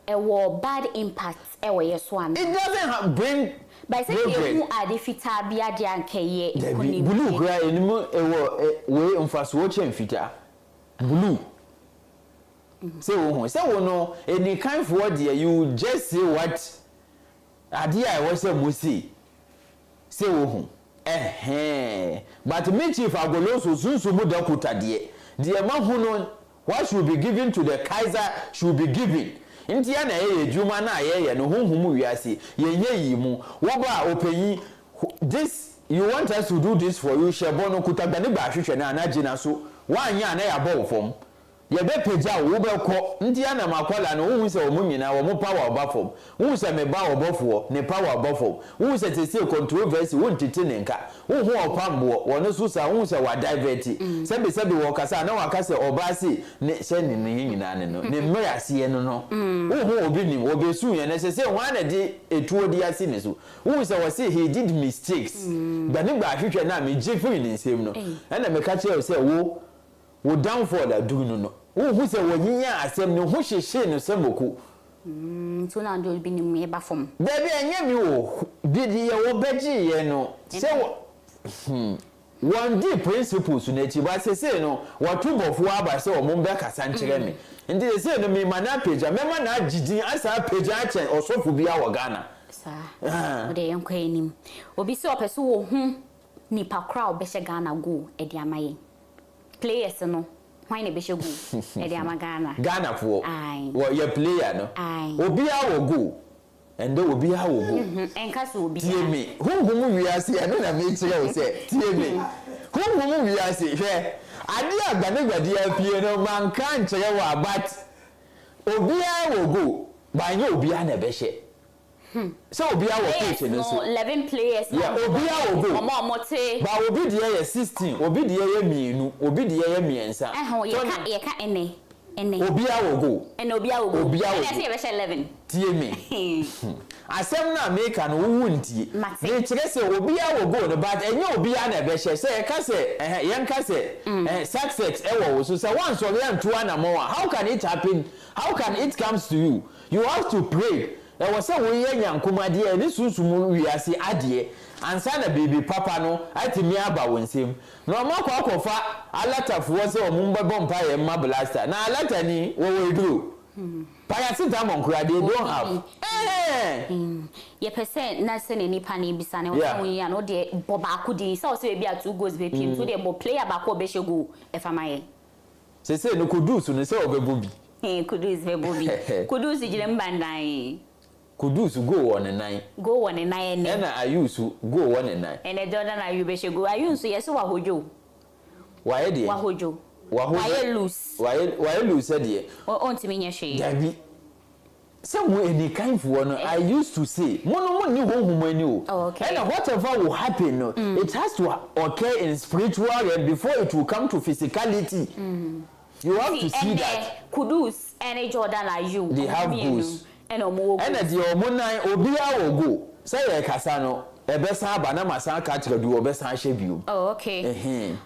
Speaker 1: ɛwɔ bad impact ɛwɔ yɛ so ana?
Speaker 2: It doesn't bring
Speaker 1: But sɛ
Speaker 2: progress.
Speaker 1: yɛhu ade fitaa bi adeɛ anka yɛ
Speaker 2: Dabi,
Speaker 1: nkonimdie.
Speaker 2: blue koraa anim ɛwɔ wei mfasoɔ kyɛn fitaa. Blue sɛ wohu sɛ wo no enikanfoɔ deɛ, you just say what adeɛ a ɛwɔ sɛ mo se sɛ wohu ɛhɛn. But me, Chief Agoloso sunsun da kuta deɛ ma hu no, what should be given to the Kaiser should be given. Nti ya na ɛyɛ adwuma na yɛyɛ no honhom wiase, yɛnyɛ yi mu wɔba a ɔpanyin. This you want us to do this for you, hyɛ bɔ no kuta gba ne gba ahwehwɛ no anagye na so woanyɛ a, na yɛabɔ wo fam, yɛbɛpagya wo, wobɛkɔ. Nti anam akɔla no, wohu sɛ wɔn nyinaa wɔn power ɔba fam. Wohu sɛ me ba ɔbɔfoɔ ne power ɔba fam. Wohu sɛ tese controversy wontete ne nka, wohu ɔpamboɔ wɔno so saa, wohu sɛ wadivert sɛbesɛbe wɔ kasa na waka sɛ ɔbaa se ne sɛ ne nyinaa ne no ne mmerɛ aseɛ no, wohu obi nim wɔbɛsu yɛn no sɛ wɔn ana de etuo de ase ne so. Wohu sɛ wɔse he did mistakes. Gbane gba ahwehwɛ no a megye firi ne nsam no, ɛna meka kyerɛ wo sɛ wo downfall aduru no, wohu sɛ wɔnyinya asɛm ne ho hyehyee no sɛ moko.
Speaker 1: Nti na de obi nim yɛba fam.
Speaker 2: Dabi, ɛnyɛ mi o. Bi deɛ wɔbɛgye yɛ no sɛ wɔ wɔn di principles n'akyi ba. Sese no wɔto bɔfoɔ aba sɛ wɔn bɛkasa nkyerɛ me. Nti sese no mema no apagya, mɛma no agye din asa apagya akyɛn ɔsɔfo bi a wɔ Ghana.
Speaker 1: Saa. Wode yɛnkɔ anim. Obi sɛ ɔpɛ so wɔhu nipa koro a ɔbɛhyɛ Ghana goal ɛde ama yɛn. Players no, hwan na ɛbɛhyɛ goal ɛde ama Ghana?
Speaker 2: Ghanafoɔ
Speaker 1: Aye.
Speaker 2: wɔ yɛ player no.
Speaker 1: Aye.
Speaker 2: Obiara wɔ goal ɛndɛ, obiara wɔ goal.
Speaker 1: Ɛnka sɛ obiara.
Speaker 2: Tie me, honhom wiase, ɛno na mekyerɛ wo sɛ tie me, honhom wiase, hwɛ adeɛ a gbanegbade apue no, manka nkyerɛ wo a, but obiara wɔ goal, banyɛ obiara na ɛbɛhyɛ. Sɛ obiara wɔ
Speaker 1: Players
Speaker 2: pitch no
Speaker 1: no
Speaker 2: so.
Speaker 1: 11 players na
Speaker 2: Yeah,
Speaker 1: ɔmo bɔ
Speaker 2: obiara wɔ goal.
Speaker 1: Ɔmo a ɔmo te.
Speaker 2: Ba obi deɛ yɛ 16, obi deɛ yɛ mmienu, obi deɛ yɛ mmiɛnsa.
Speaker 1: Ɛho yɛka yɛka ɛnɛ.
Speaker 2: Obiara wɔ goal.
Speaker 1: Ɛnɛ obiara wɔ goal.
Speaker 2: Obiara wɔ
Speaker 1: Ɛnɛ sɛ
Speaker 2: goal.
Speaker 1: yɛbɛhyɛ 11.
Speaker 2: Tie me. Asɛm no a meka no, wowu ntie.
Speaker 1: Mate.
Speaker 2: Mekyerɛ sɛ obiara wɔ goal no, but ɛnyɛ obiara na ɛbɛhyɛ. Sɛ yɛka sɛ ɛhɛ, yɛnka sɛ success ɛwɔ wo so, sɛ woansɔre antu anammɔn a, how can it happen? How can it comes to you? You have to pray. Ɛwɔ sɛ woyɛ nyankomadeɛ ɛne sunsum wiase adeɛ ansa na biribi papa no atumi aba wo nsam. Na ɔmo akɔ akɔfa alatafoɔ sɛ ɔmo bɛbɔ mpaeɛ mma Blaster na alata ni wɔwɔ eduro paracetamol koraa they don't have.
Speaker 1: Yɛpɛ sɛ na sɛ ne nipa ne bisa ne wɔsɛ wo yi a, na wodeɛ bɔ baako din sɛ wo sɛ baabi a two goals bɛpiem nti wodeɛ bɔ player baako a ɔbɛhyɛ goal ɛfa ma yɛn.
Speaker 2: Sese no, Kudus no, sɛ ɔbɛbɔ bi.
Speaker 1: Kudus bɛbɔ bi. Kudus gyina mu bandan.
Speaker 2: Kudus goal wɔ ne nan.
Speaker 1: Goal wɔ ne nan ɛnɛ.
Speaker 2: Ɛna Ayew so goal wɔ ne nan.
Speaker 1: Ɛnɛ Jordan Ayew bɛhyɛ goal. Ayew nso yɛsɛ wahodwo.
Speaker 2: Wayɛ deɛ?
Speaker 1: Wahodwo.
Speaker 2: Wahodwo.
Speaker 1: Wayɛ loose.
Speaker 2: Wayɛ loose sɛ deɛ?
Speaker 1: Ɔntumi nyɛ hwee.
Speaker 2: Dabi, sɛ mo anikanfoɔ no, I used to say mo no, mo nni honhom ani o.
Speaker 1: Oh, okay.
Speaker 2: Ɛna whatever will happen no, it has to occur in spiritual realm before it will come to physicality. You have to see
Speaker 1: Ɛnɛ
Speaker 2: that.
Speaker 1: Kudus ɛne Jordan Ayew,
Speaker 2: They
Speaker 1: ɔmo
Speaker 2: have
Speaker 1: mmienu
Speaker 2: goals.
Speaker 1: ɛna ɔmo wɔ
Speaker 2: Ɛna
Speaker 1: goals.
Speaker 2: deɛ ɔmo nan, obiara wɔ goal. Sɛ yɛ kasa no, ɛbɛsan aba na ma san ka kyerɛ bi, ɔbɛsan ahyɛ bio.
Speaker 1: Oh, okay.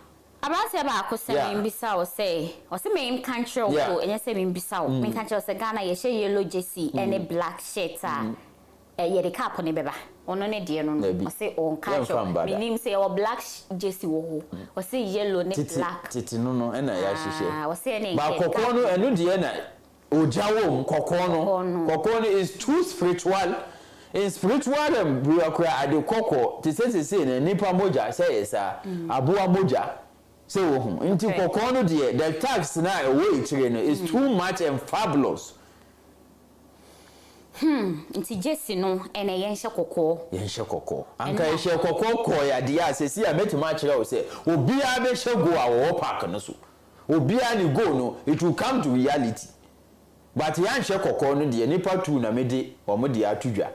Speaker 1: Aberanteɛ baako sɛ membisa wo sɛ, ɔsɛ menka nkyerɛ wo so, ɛnyɛ sɛ membisa wo, menka nkyerɛ wo sɛ Ghana yɛhyɛ yellow jersey ɛne black shirt a, yɛde cup ne bɛba. Ɔno ne deɛ no,
Speaker 2: Dabi.
Speaker 1: ɔsɛ ɔnka
Speaker 2: Yɛmfa
Speaker 1: kyerɛ wo.
Speaker 2: mba da.
Speaker 1: Menim sɛ yɛwɔ black jersey wɔ hɔ. Ɔsɛ yellow ne
Speaker 2: Tete
Speaker 1: black.
Speaker 2: tete no ɛna yɛahyehyɛ.
Speaker 1: Ah, ɔsɛ ɛne
Speaker 2: Ba
Speaker 1: nkɛ
Speaker 2: kɔkɔɔ no, ɛno deɛ na ogya wɔ mu. Kɔkɔɔ no,
Speaker 1: Kɔkɔɔ no.
Speaker 2: kɔkɔɔ no is too spiritual. In spiritual realm bia koraa, ade kɔkɔɔ te sɛ sesei no, nipa mogya sɛ yɛ saa, aboa mogya sɛ wohu. Nti kɔkɔɔ no deɛ, the tax na ɛwɔ akyire no is too much and fabulous.
Speaker 1: Nti jersey no, ɛnɛ yɛnhyɛ kɔkɔɔ.
Speaker 2: Yɛnhyɛ kɔkɔɔ. Anka
Speaker 1: Ɛna-
Speaker 2: yɛhyɛ kɔkɔɔ kɔɔ yɛ adeɛ a, sɛsi a mɛtumi akyerɛ wo sɛ obiara bɛhyɛ goal a wɔwɔ park no so, obiara ne goal no, it will come to reality. But yɛanhyɛ kɔkɔɔ no deɛ, nipa tu na mede wɔn de ato dwa.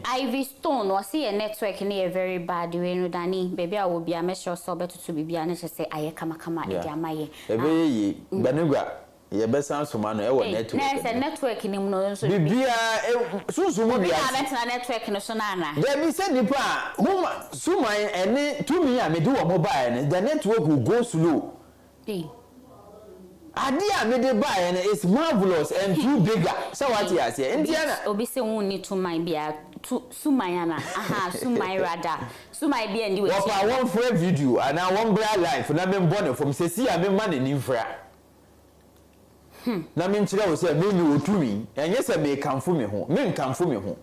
Speaker 1: Ivy Stone ɔse yɛ network no yɛ very bad. Wei no Dani, baabi a wɔ bia, mɛhyɛ wo sɛ wobɛtoto biribi a ne kyerɛ sɛ ayɛ kamakama ɛde ama yɛ.
Speaker 2: Ɛbɛyɛ yie. Gbanigba yɛbɛsan soma no ɛwɔ
Speaker 1: Ei,
Speaker 2: network
Speaker 1: na sɛ
Speaker 2: no.
Speaker 1: network no mu no nso
Speaker 2: Biribiara sunsun mu
Speaker 1: obi na
Speaker 2: wiase.
Speaker 1: abɛtena network no so no ana?
Speaker 2: Dabi, sɛ nipa a homa suman ɛne tumi a mede wɔn baeɛ no, the network will go slow.
Speaker 1: Ei.
Speaker 2: Adeɛ a mede baeɛ no is marvelous and too bigger, sɛ wate aseɛ nti ɛna
Speaker 1: Obi sɛ wonni tuman bia tu suman ana? Aha, suman rada, suman bia ndi w'akyi.
Speaker 2: Wɔfa wɔn frɛ video anaa wɔn bra live na membɔ ne fam sɛsi a memma n'ani mfra na menkyerɛ wo sɛ me mewɔ tumi. Ɛnyɛ sɛ mekamfo me ho, menkamfo me ho.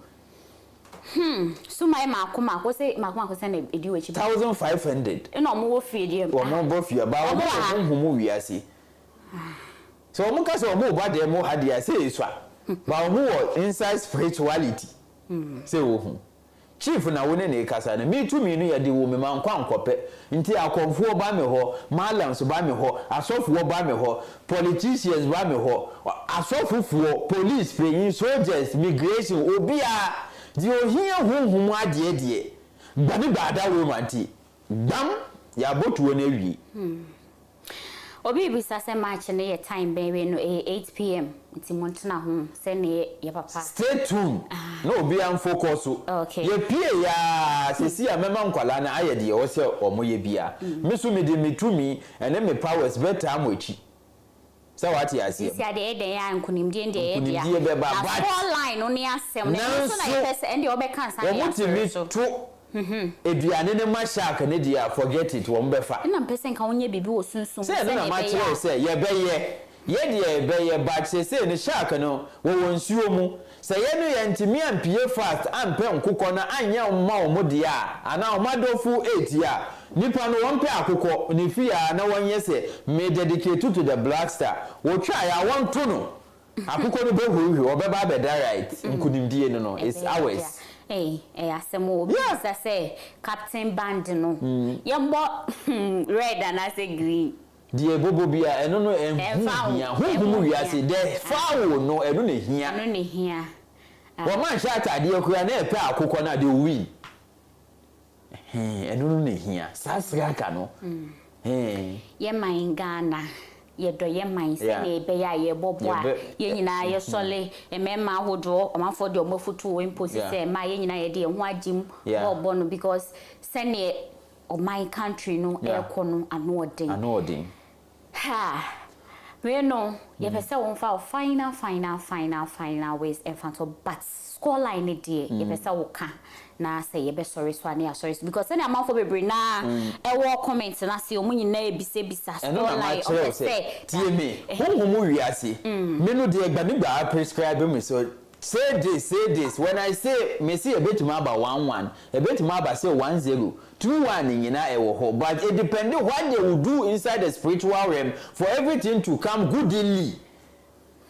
Speaker 1: Suman maako maako sɛ maako maako sɛ na ɛdi w'akyi.
Speaker 2: 1500.
Speaker 1: Ɛna ɔmo wɔ fie deɛ?
Speaker 2: Wɔn bɔ fie ba.
Speaker 1: Ɔmo
Speaker 2: wɔn
Speaker 1: wɔ
Speaker 2: wɔ
Speaker 1: ha.
Speaker 2: honhom wiase sɛ wɔn ka sɛ wɔn ba deɛ mo ha deɛ sɛ esua ba, wɔn wɔ inside spirituality sɛ wohu chief na wo ne ne kasa no. Mi tumi no, yɛde wo mi ma nkɔ ankɔpɛ. Nti akɔnfoɔ ba mi hɔ, malams ba mi hɔ, asɔfoɔ ba mi hɔ, politicians ba mi hɔ, asɔfofoɔ, police panyin, soldiers, migration, obiara deɛ ohia honhom adeɛ deɛ, gbani baada wo ma. Nti gbam yɛabɔ tuo no awie.
Speaker 1: Obi bisa sɛ match no yɛ time bɛn? Wei no ɛyɛ 8 p.m., nti montena ho sɛ ne yɛ papa.
Speaker 2: Stay tuned na obiara mfokɔ so. Yɛpie yaa sɛsi a, mɛma nkwalaa no ayɛ deɛ ɛwɔ sɛ ɔmo yɛ bia. Me so mede me tumi ɛne me powers bɛtaa mo akyi, sɛ wate aseɛ.
Speaker 1: Sisi adeɛ ɛdɛn yɛ a, nkonimdie deɛ ɛyɛ dea.
Speaker 2: Nkonimdie bɛba,
Speaker 1: na score line no ne asɛm no, ɛno nso na
Speaker 2: nanso
Speaker 1: yɛpɛ sɛ ɛndeɛ wɔbɛka nsa ne
Speaker 2: wɔn
Speaker 1: yɛasɔre
Speaker 2: tumi
Speaker 1: so.
Speaker 2: to aduane ne ma shark ne deɛ a, forget it, wɔn bɛfa.
Speaker 1: Ɛna mpɛ sɛ nka wonyɛ biribi wɔ sunsum
Speaker 2: Sɛ ɛno na
Speaker 1: sɛnea
Speaker 2: makyerɛ wo
Speaker 1: ɛbɛyɛ a
Speaker 2: sɛ yɛbɛyɛ yɛ deɛ yɛbɛyɛ, but sɛsei no, shark no wɔwɔ nsuo mu. Sɛ yɛ no yɛntumi ampie fast ampɛ nkokɔ no anyɛ mma wɔn deɛ a, anaa wɔn adɔfo eti a nipa no wɔmpɛ akokɔ ne fie a, na wɔnyɛ sɛ me dedicate to the Black Star, wɔtwa a wɔnto no, akokɔ no bɛhurihuri, ɔbɛba abɛda right. Nkonimdie no is
Speaker 1: ɛbɛyɛ
Speaker 2: ours.
Speaker 1: dea. Ei, ɛyɛ asɛm o. Obi bisa sɛ captain band no, yɛmbɔ red anaasɛ green?
Speaker 2: Deɛ ɛbɔbɔ bi a, ɛno no ɛnho
Speaker 1: Ɛmfa ho,
Speaker 2: hia honhom
Speaker 1: ɛho
Speaker 2: wiase
Speaker 1: hia.
Speaker 2: the fowl no, ɛno na hia.
Speaker 1: Ɛno ne hia.
Speaker 2: Wɔn anhyɛ ataadeɛ koraa na ɛpɛ akokɔ no a, they will win. Ɛhɛn, ɛno no na ehia. Saa sraka no. Ɛhɛn.
Speaker 1: Yɛ man Ghana, yɛdɔ yɛ man sɛnea ɛbɛyɛ a yɛbɔ bɔ a yɛn nyinaa yɛsɔle mmarima ahodoɔ, ɔmanfoɔ de ɔmo afutu wɔ mpo si sɛ mmaa yɛn nyinaa yɛde yɛn ho agye mu bɔɔbɔ no because sɛnea ɔman country no ɛrekɔ no ano ɔden.
Speaker 2: Ano ɔden.
Speaker 1: Ha! Wei no, yɛpɛ sɛ wɔmfa wo final, final, final, final words ɛmfa nto, but score line ne deɛ, yɛpɛ sɛ woka na sɛ yɛbɛsɔre so a ne yɛasɔre so because sɛnea amanfoɔ bebree naa ɛwɔ comment no ase, ɔmo nyinaa ebisabisa
Speaker 2: Ɛno na
Speaker 1: score line
Speaker 2: makyerɛ wo
Speaker 1: ɔpɛ
Speaker 2: sɛ
Speaker 1: sɛ
Speaker 2: tie me, honhom wiase me no deɛ gbanigba prescribe me so, say this, say this. When I say me say ebetumi aba 1-1, ebetumi aba sɛ 1-0, 2-1 nyinaa ɛwɔ hɔ, but it depend what they will do inside the spiritual realm for everything to come goodly.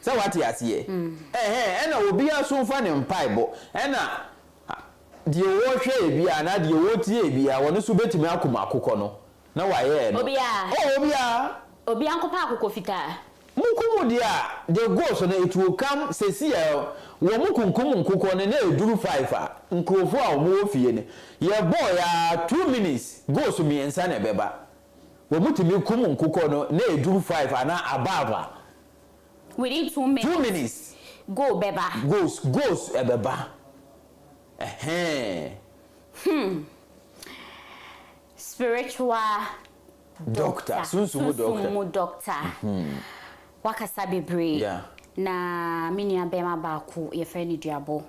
Speaker 2: Sɛ wate aseɛ, ɛhɛn, ɛna obiara so nfa ne mpaebɔ, ɛna deɛ wɔhwɛ ebi a na deɛ wɔtie ebi a, wɔn nso betumi akoma akokɔ no na wayɛ no.
Speaker 1: Obiara.
Speaker 2: Oh, obiara.
Speaker 1: Obiara nkɔpa akokɔ fitaa.
Speaker 2: Mukum deɛ a, the goals no, it will come. Sɛsi ɛ wɔn mu kunkum nkokɔ no na eduru 5 a, nkurɔfoɔ a wɔn wɔ fie no, yɛ bɔɔl ya 2 minutes, goals mmiɛnsa na ɛbɛba. Wɔn mu tumi kum nkokɔ no na eduru 5 ana above a,
Speaker 1: Within 2 minutes.
Speaker 2: 2 minutes.
Speaker 1: Goal bɛba.
Speaker 2: Goals ɛbɛba, ɛhɛn.
Speaker 1: Spiritual
Speaker 2: Doctor, sunsumu doctor.
Speaker 1: Sunsumu doctor. Wakasa bebree. Na me nua bɛrima baako, yɛfrɛ no Duabɔ.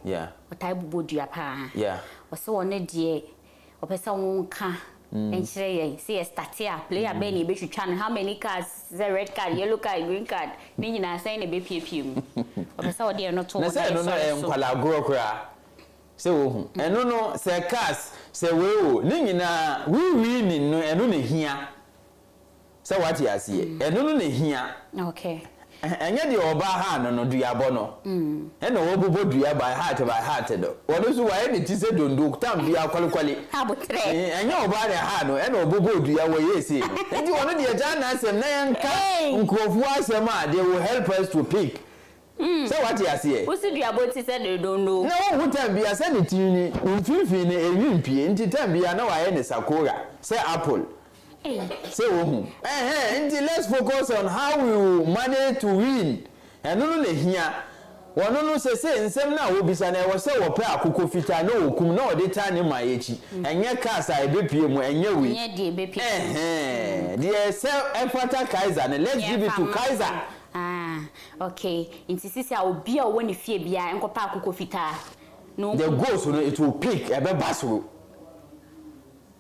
Speaker 1: Ɔtae bobɔ dua paa. Ɔsɛ ɔno deɛ, ɔpɛ sɛ wɔnka nkyerɛ yɛn sɛ yɛ start a, player bɛn na yɛbɛtwitwa no, how many cards, sɛ red card, yellow card, green card ne nyinaa, sɛn na ɛbɛpiepie mu. Ɔpɛ sɛ ɔde ɛno to
Speaker 2: Na
Speaker 1: hɔ
Speaker 2: sɛ ɛno no
Speaker 1: yɛsɔre
Speaker 2: ɛyɛ
Speaker 1: so.
Speaker 2: nkwalaa agorɔ koraa sɛ wohu ɛno no, sɛ cars sɛ wei o, ne nyinaa we winning no, ɛno na hia. Sɛ wate aseɛ, ɛno no na hia. Ɛnyɛ deɛ ɔbaa ha no duabɔ no ɛna wɔbobɔ dua by heart by heart no, wɔno nso wayɛ ne ti sɛ dondo tam bia kɔlekɔle.
Speaker 1: Abotrɛ.
Speaker 2: Ɛnyɛ ɔbaa na ha no ɛna ɔbobɔ dua wɔ yɛ ese no, nti wɔno deɛ, gyaa n'asɛm na yɛnka
Speaker 1: Hey!
Speaker 2: nkurɔfoɔ asɛm a they will help us to pick. Sɛ wate aseɛ.
Speaker 1: Wosi duabɔ ti sɛ dondo.
Speaker 2: Na wɔn ho time bia sɛ ne ti ni mfimfini no enwi mpie, nti time bia na wayɛ ne sakora sɛ apple.
Speaker 1: Hey.
Speaker 2: Sɛ wohu, ɛhɛn, nti let's focus on how we will manage to win. Ɛno no na hia. Wɔno no sɛ nsɛm no a wɔbisa no, ɛwɔ sɛ wɔpɛ akokɔ fitaa na wɔkum na wɔde taa ne man akyi. Ɛnyɛ cars a ɛbɛpie mu, ɛnyɛ wei.
Speaker 1: Nyɛ deɛ ɛbɛpie.
Speaker 2: Ɛhɛn, deɛ sɛ ɛfata Kaiser no, let's give it to Kaiser.
Speaker 1: Ah, okay, nti sisi a, obi a ɔwɔ ne fie biara nkɔpa akokɔ fitaa na
Speaker 2: The goals no, it will pick, ɛbɛba soro.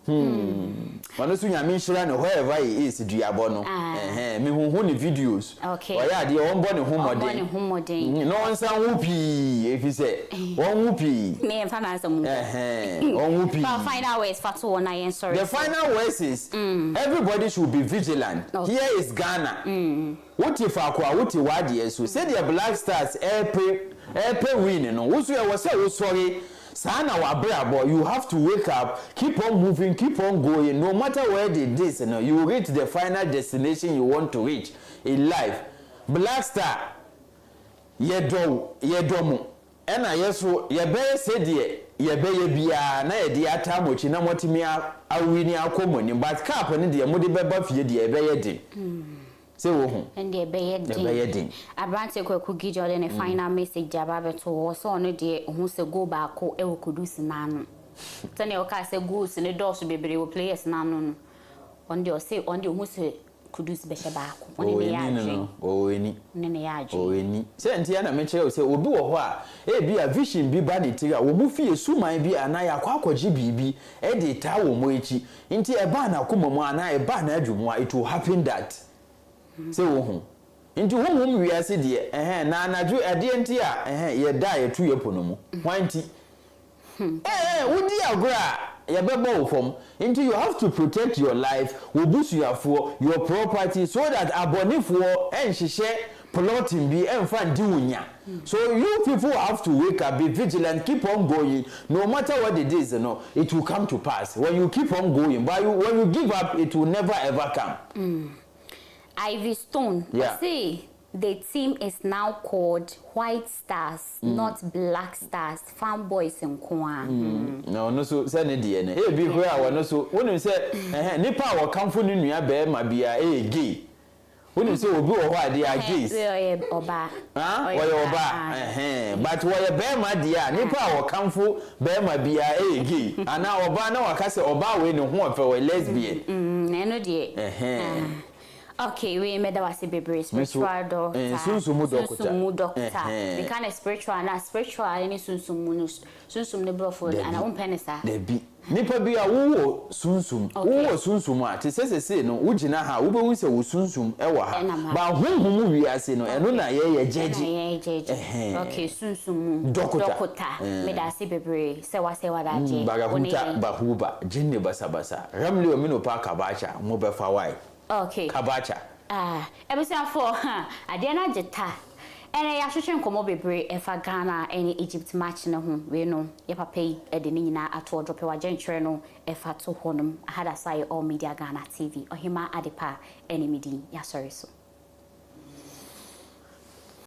Speaker 2: Ɔno nso, Nyame nhyira no wherever he is. Duabɔ no.
Speaker 1: Ah.
Speaker 2: Ɛhɛn, mehuhu ne videos. Ɔyɛ adeɛ, ɔmbɔ ne ho
Speaker 1: Ɔmmɔ
Speaker 2: mmɔden.
Speaker 1: ne ho mmɔden.
Speaker 2: Na ɔnsan ho pii, ɛfiri sɛ wɔn ho pii.
Speaker 1: Ne yɛmfa n'asɛm nkɔ.
Speaker 2: Ɛhɛn, wɔn ho pii.
Speaker 1: Fa final words fa to hɔ na yɛnsɔre
Speaker 2: The
Speaker 1: so.
Speaker 2: final words is everybody should be vigilant. Here is Ghana. Wote faako a wote w'adeɛ so, sɛdeɛ Black Stars ɛɛpɛ win no, wo so ɛwɔ sɛ wosɔre saa na wabrabɔ. You have to wake up, keep on moving, keep on going. No matter where it is no, you will reach the final destination you want to reach in life. Black Star, yɛdɔ wo, yɛdɔ mo, ɛna yɛ so yɛbɛyɛ sɛdeɛ yɛbɛyɛ biara na yɛde ata mo akyi na mɔtumi awi ne akɔ mo anim, but cup no deɛ, mode bɛba fie deɛ, ɛbɛyɛ den sɛ wohu.
Speaker 1: Ɛndeɛ ɛbɛyɛ den.
Speaker 2: Ɛbɛyɛ den.
Speaker 1: Aberante Kwaku Gideon de ne final message de aba abɛto hɔ sɛ ɔno deɛ, ɔhu sɛ goal baako ɛwɔ Kudus n'ano, sɛnea ɔkaa sɛ goals ne dɔɔso bebree wɔ players n'ano no, ɔno deɛ, ɔse ɔno deɛ, ɔhu sɛ Kudus bɛhyɛ baako. Ɔne ne yɛ
Speaker 2: Ɔwɔ ani no
Speaker 1: adwene.
Speaker 2: no, ɔwɔ ani.
Speaker 1: Ɔne ne yɛ adwene.
Speaker 2: Ɔwɔ ani sɛ nti ɛna mekyerɛ wo sɛ obi wɔ hɔ a, ebi a vision bi ba ne tiri a, wɔn mu fie suman bi anaa yɛakɔ akɔgye biribi ɛde taa wɔn mu akyi, nti ɛbaa n'akoma mu anaa ɛbaa n'adwo mu a, it will happen that sɛ wohu. Nti honhom wiase deɛ, ɛhɛn, na anadwo ɛdeɛ nti a, ɛhɛn, yɛda a yɛtu yɛ po no mu hwan nti ɛɛ wodi agorɔ a, yɛbɛbɔ wo fam. Nti you have to protect your life, wo busuafoɔ, your property, so that abɔnefoɔ ɛnhyehyɛ plotting bi ɛnfa ndi wo nya. So you people have to wake up, be vigilant, keep on going. No matter what it is no, it will come to pass when you keep on going, but when you give up, it will never ever come.
Speaker 1: Ivy Stone. Ɔse The team is now called White Stars not Black Stars, fan boys nko ara.
Speaker 2: Na ɔno nso sɛ ne deɛ no ebi koraa a ɔno nso wonim sɛ ɛhɛn nipa a wɔkamfo ne nua barima biara ɛyɛ gay wonim sɛ obi wɔ hɔ a they are gays.
Speaker 1: Wei ɔyɛ ɔbaa.
Speaker 2: Ah ɔyɛ ɔbaa ɛhɛn but wɔyɛ barima deɛ a nipa a wɔkamfo barima biara ɛyɛ gay anaa ɔbaa na waka sɛ ɔbaa wei ne ho ɔfɛ ɔyɛ lesbian.
Speaker 1: Ɛno deɛ.
Speaker 2: Ɛhɛn.
Speaker 1: Ok wei mɛda wase bebree
Speaker 2: Me nso,
Speaker 1: spiritual doctor
Speaker 2: eh, sunsum mu dɔkota.
Speaker 1: sunsum mu doctor
Speaker 2: Ɛhɛn.
Speaker 1: meka no spiritual anaa spiritual ne sunsum mu no sunsum ne brɔfo
Speaker 2: Dabi.
Speaker 1: anaa wompɛ ne saa
Speaker 2: Dabi. Nipa bi a wowɔ sunsum,
Speaker 1: Okay.
Speaker 2: wowɔ sunsum a, te sɛ sesei no, wogyina ha a, wobɛhu sɛ wo sunsum wɔ ha.
Speaker 1: Ɛnam ha.
Speaker 2: But honhom mu wiase no, ɛno na yɛyɛ
Speaker 1: Ɛna
Speaker 2: gyɛgye.
Speaker 1: yɛyɛ gyɛgye.
Speaker 2: Ɛhɛn.
Speaker 1: Ok sunsum mu
Speaker 2: Dɔkota.
Speaker 1: dɔkota
Speaker 2: Eh.
Speaker 1: meda ase bebree sɛ wasɛe w'adagyeɛ wo ne
Speaker 2: Bagahuta
Speaker 1: yɛn
Speaker 2: bahuba, jinni basabasa, ramli omino pa kabacha, mobɛfa wae.
Speaker 1: Ok.
Speaker 2: Kabacha.
Speaker 1: Ah, abusuafoɔ, ha, adeɛ no agye ta. Ɛnɛ yɛahwehwɛ nkɔmmɔ bebree ɛfa Ghana ɛne Egypt match no ho. Wei no, yɛ papa yi ɛde ne nyinaa ato ɔdrɔpɛ w'adwenkyerɛ no ɛfa to hɔ nom. Aha da so ayɛ All Media Ghana TV. Ɔhemaa Adepa ɛne me din. Yɛasɔre so.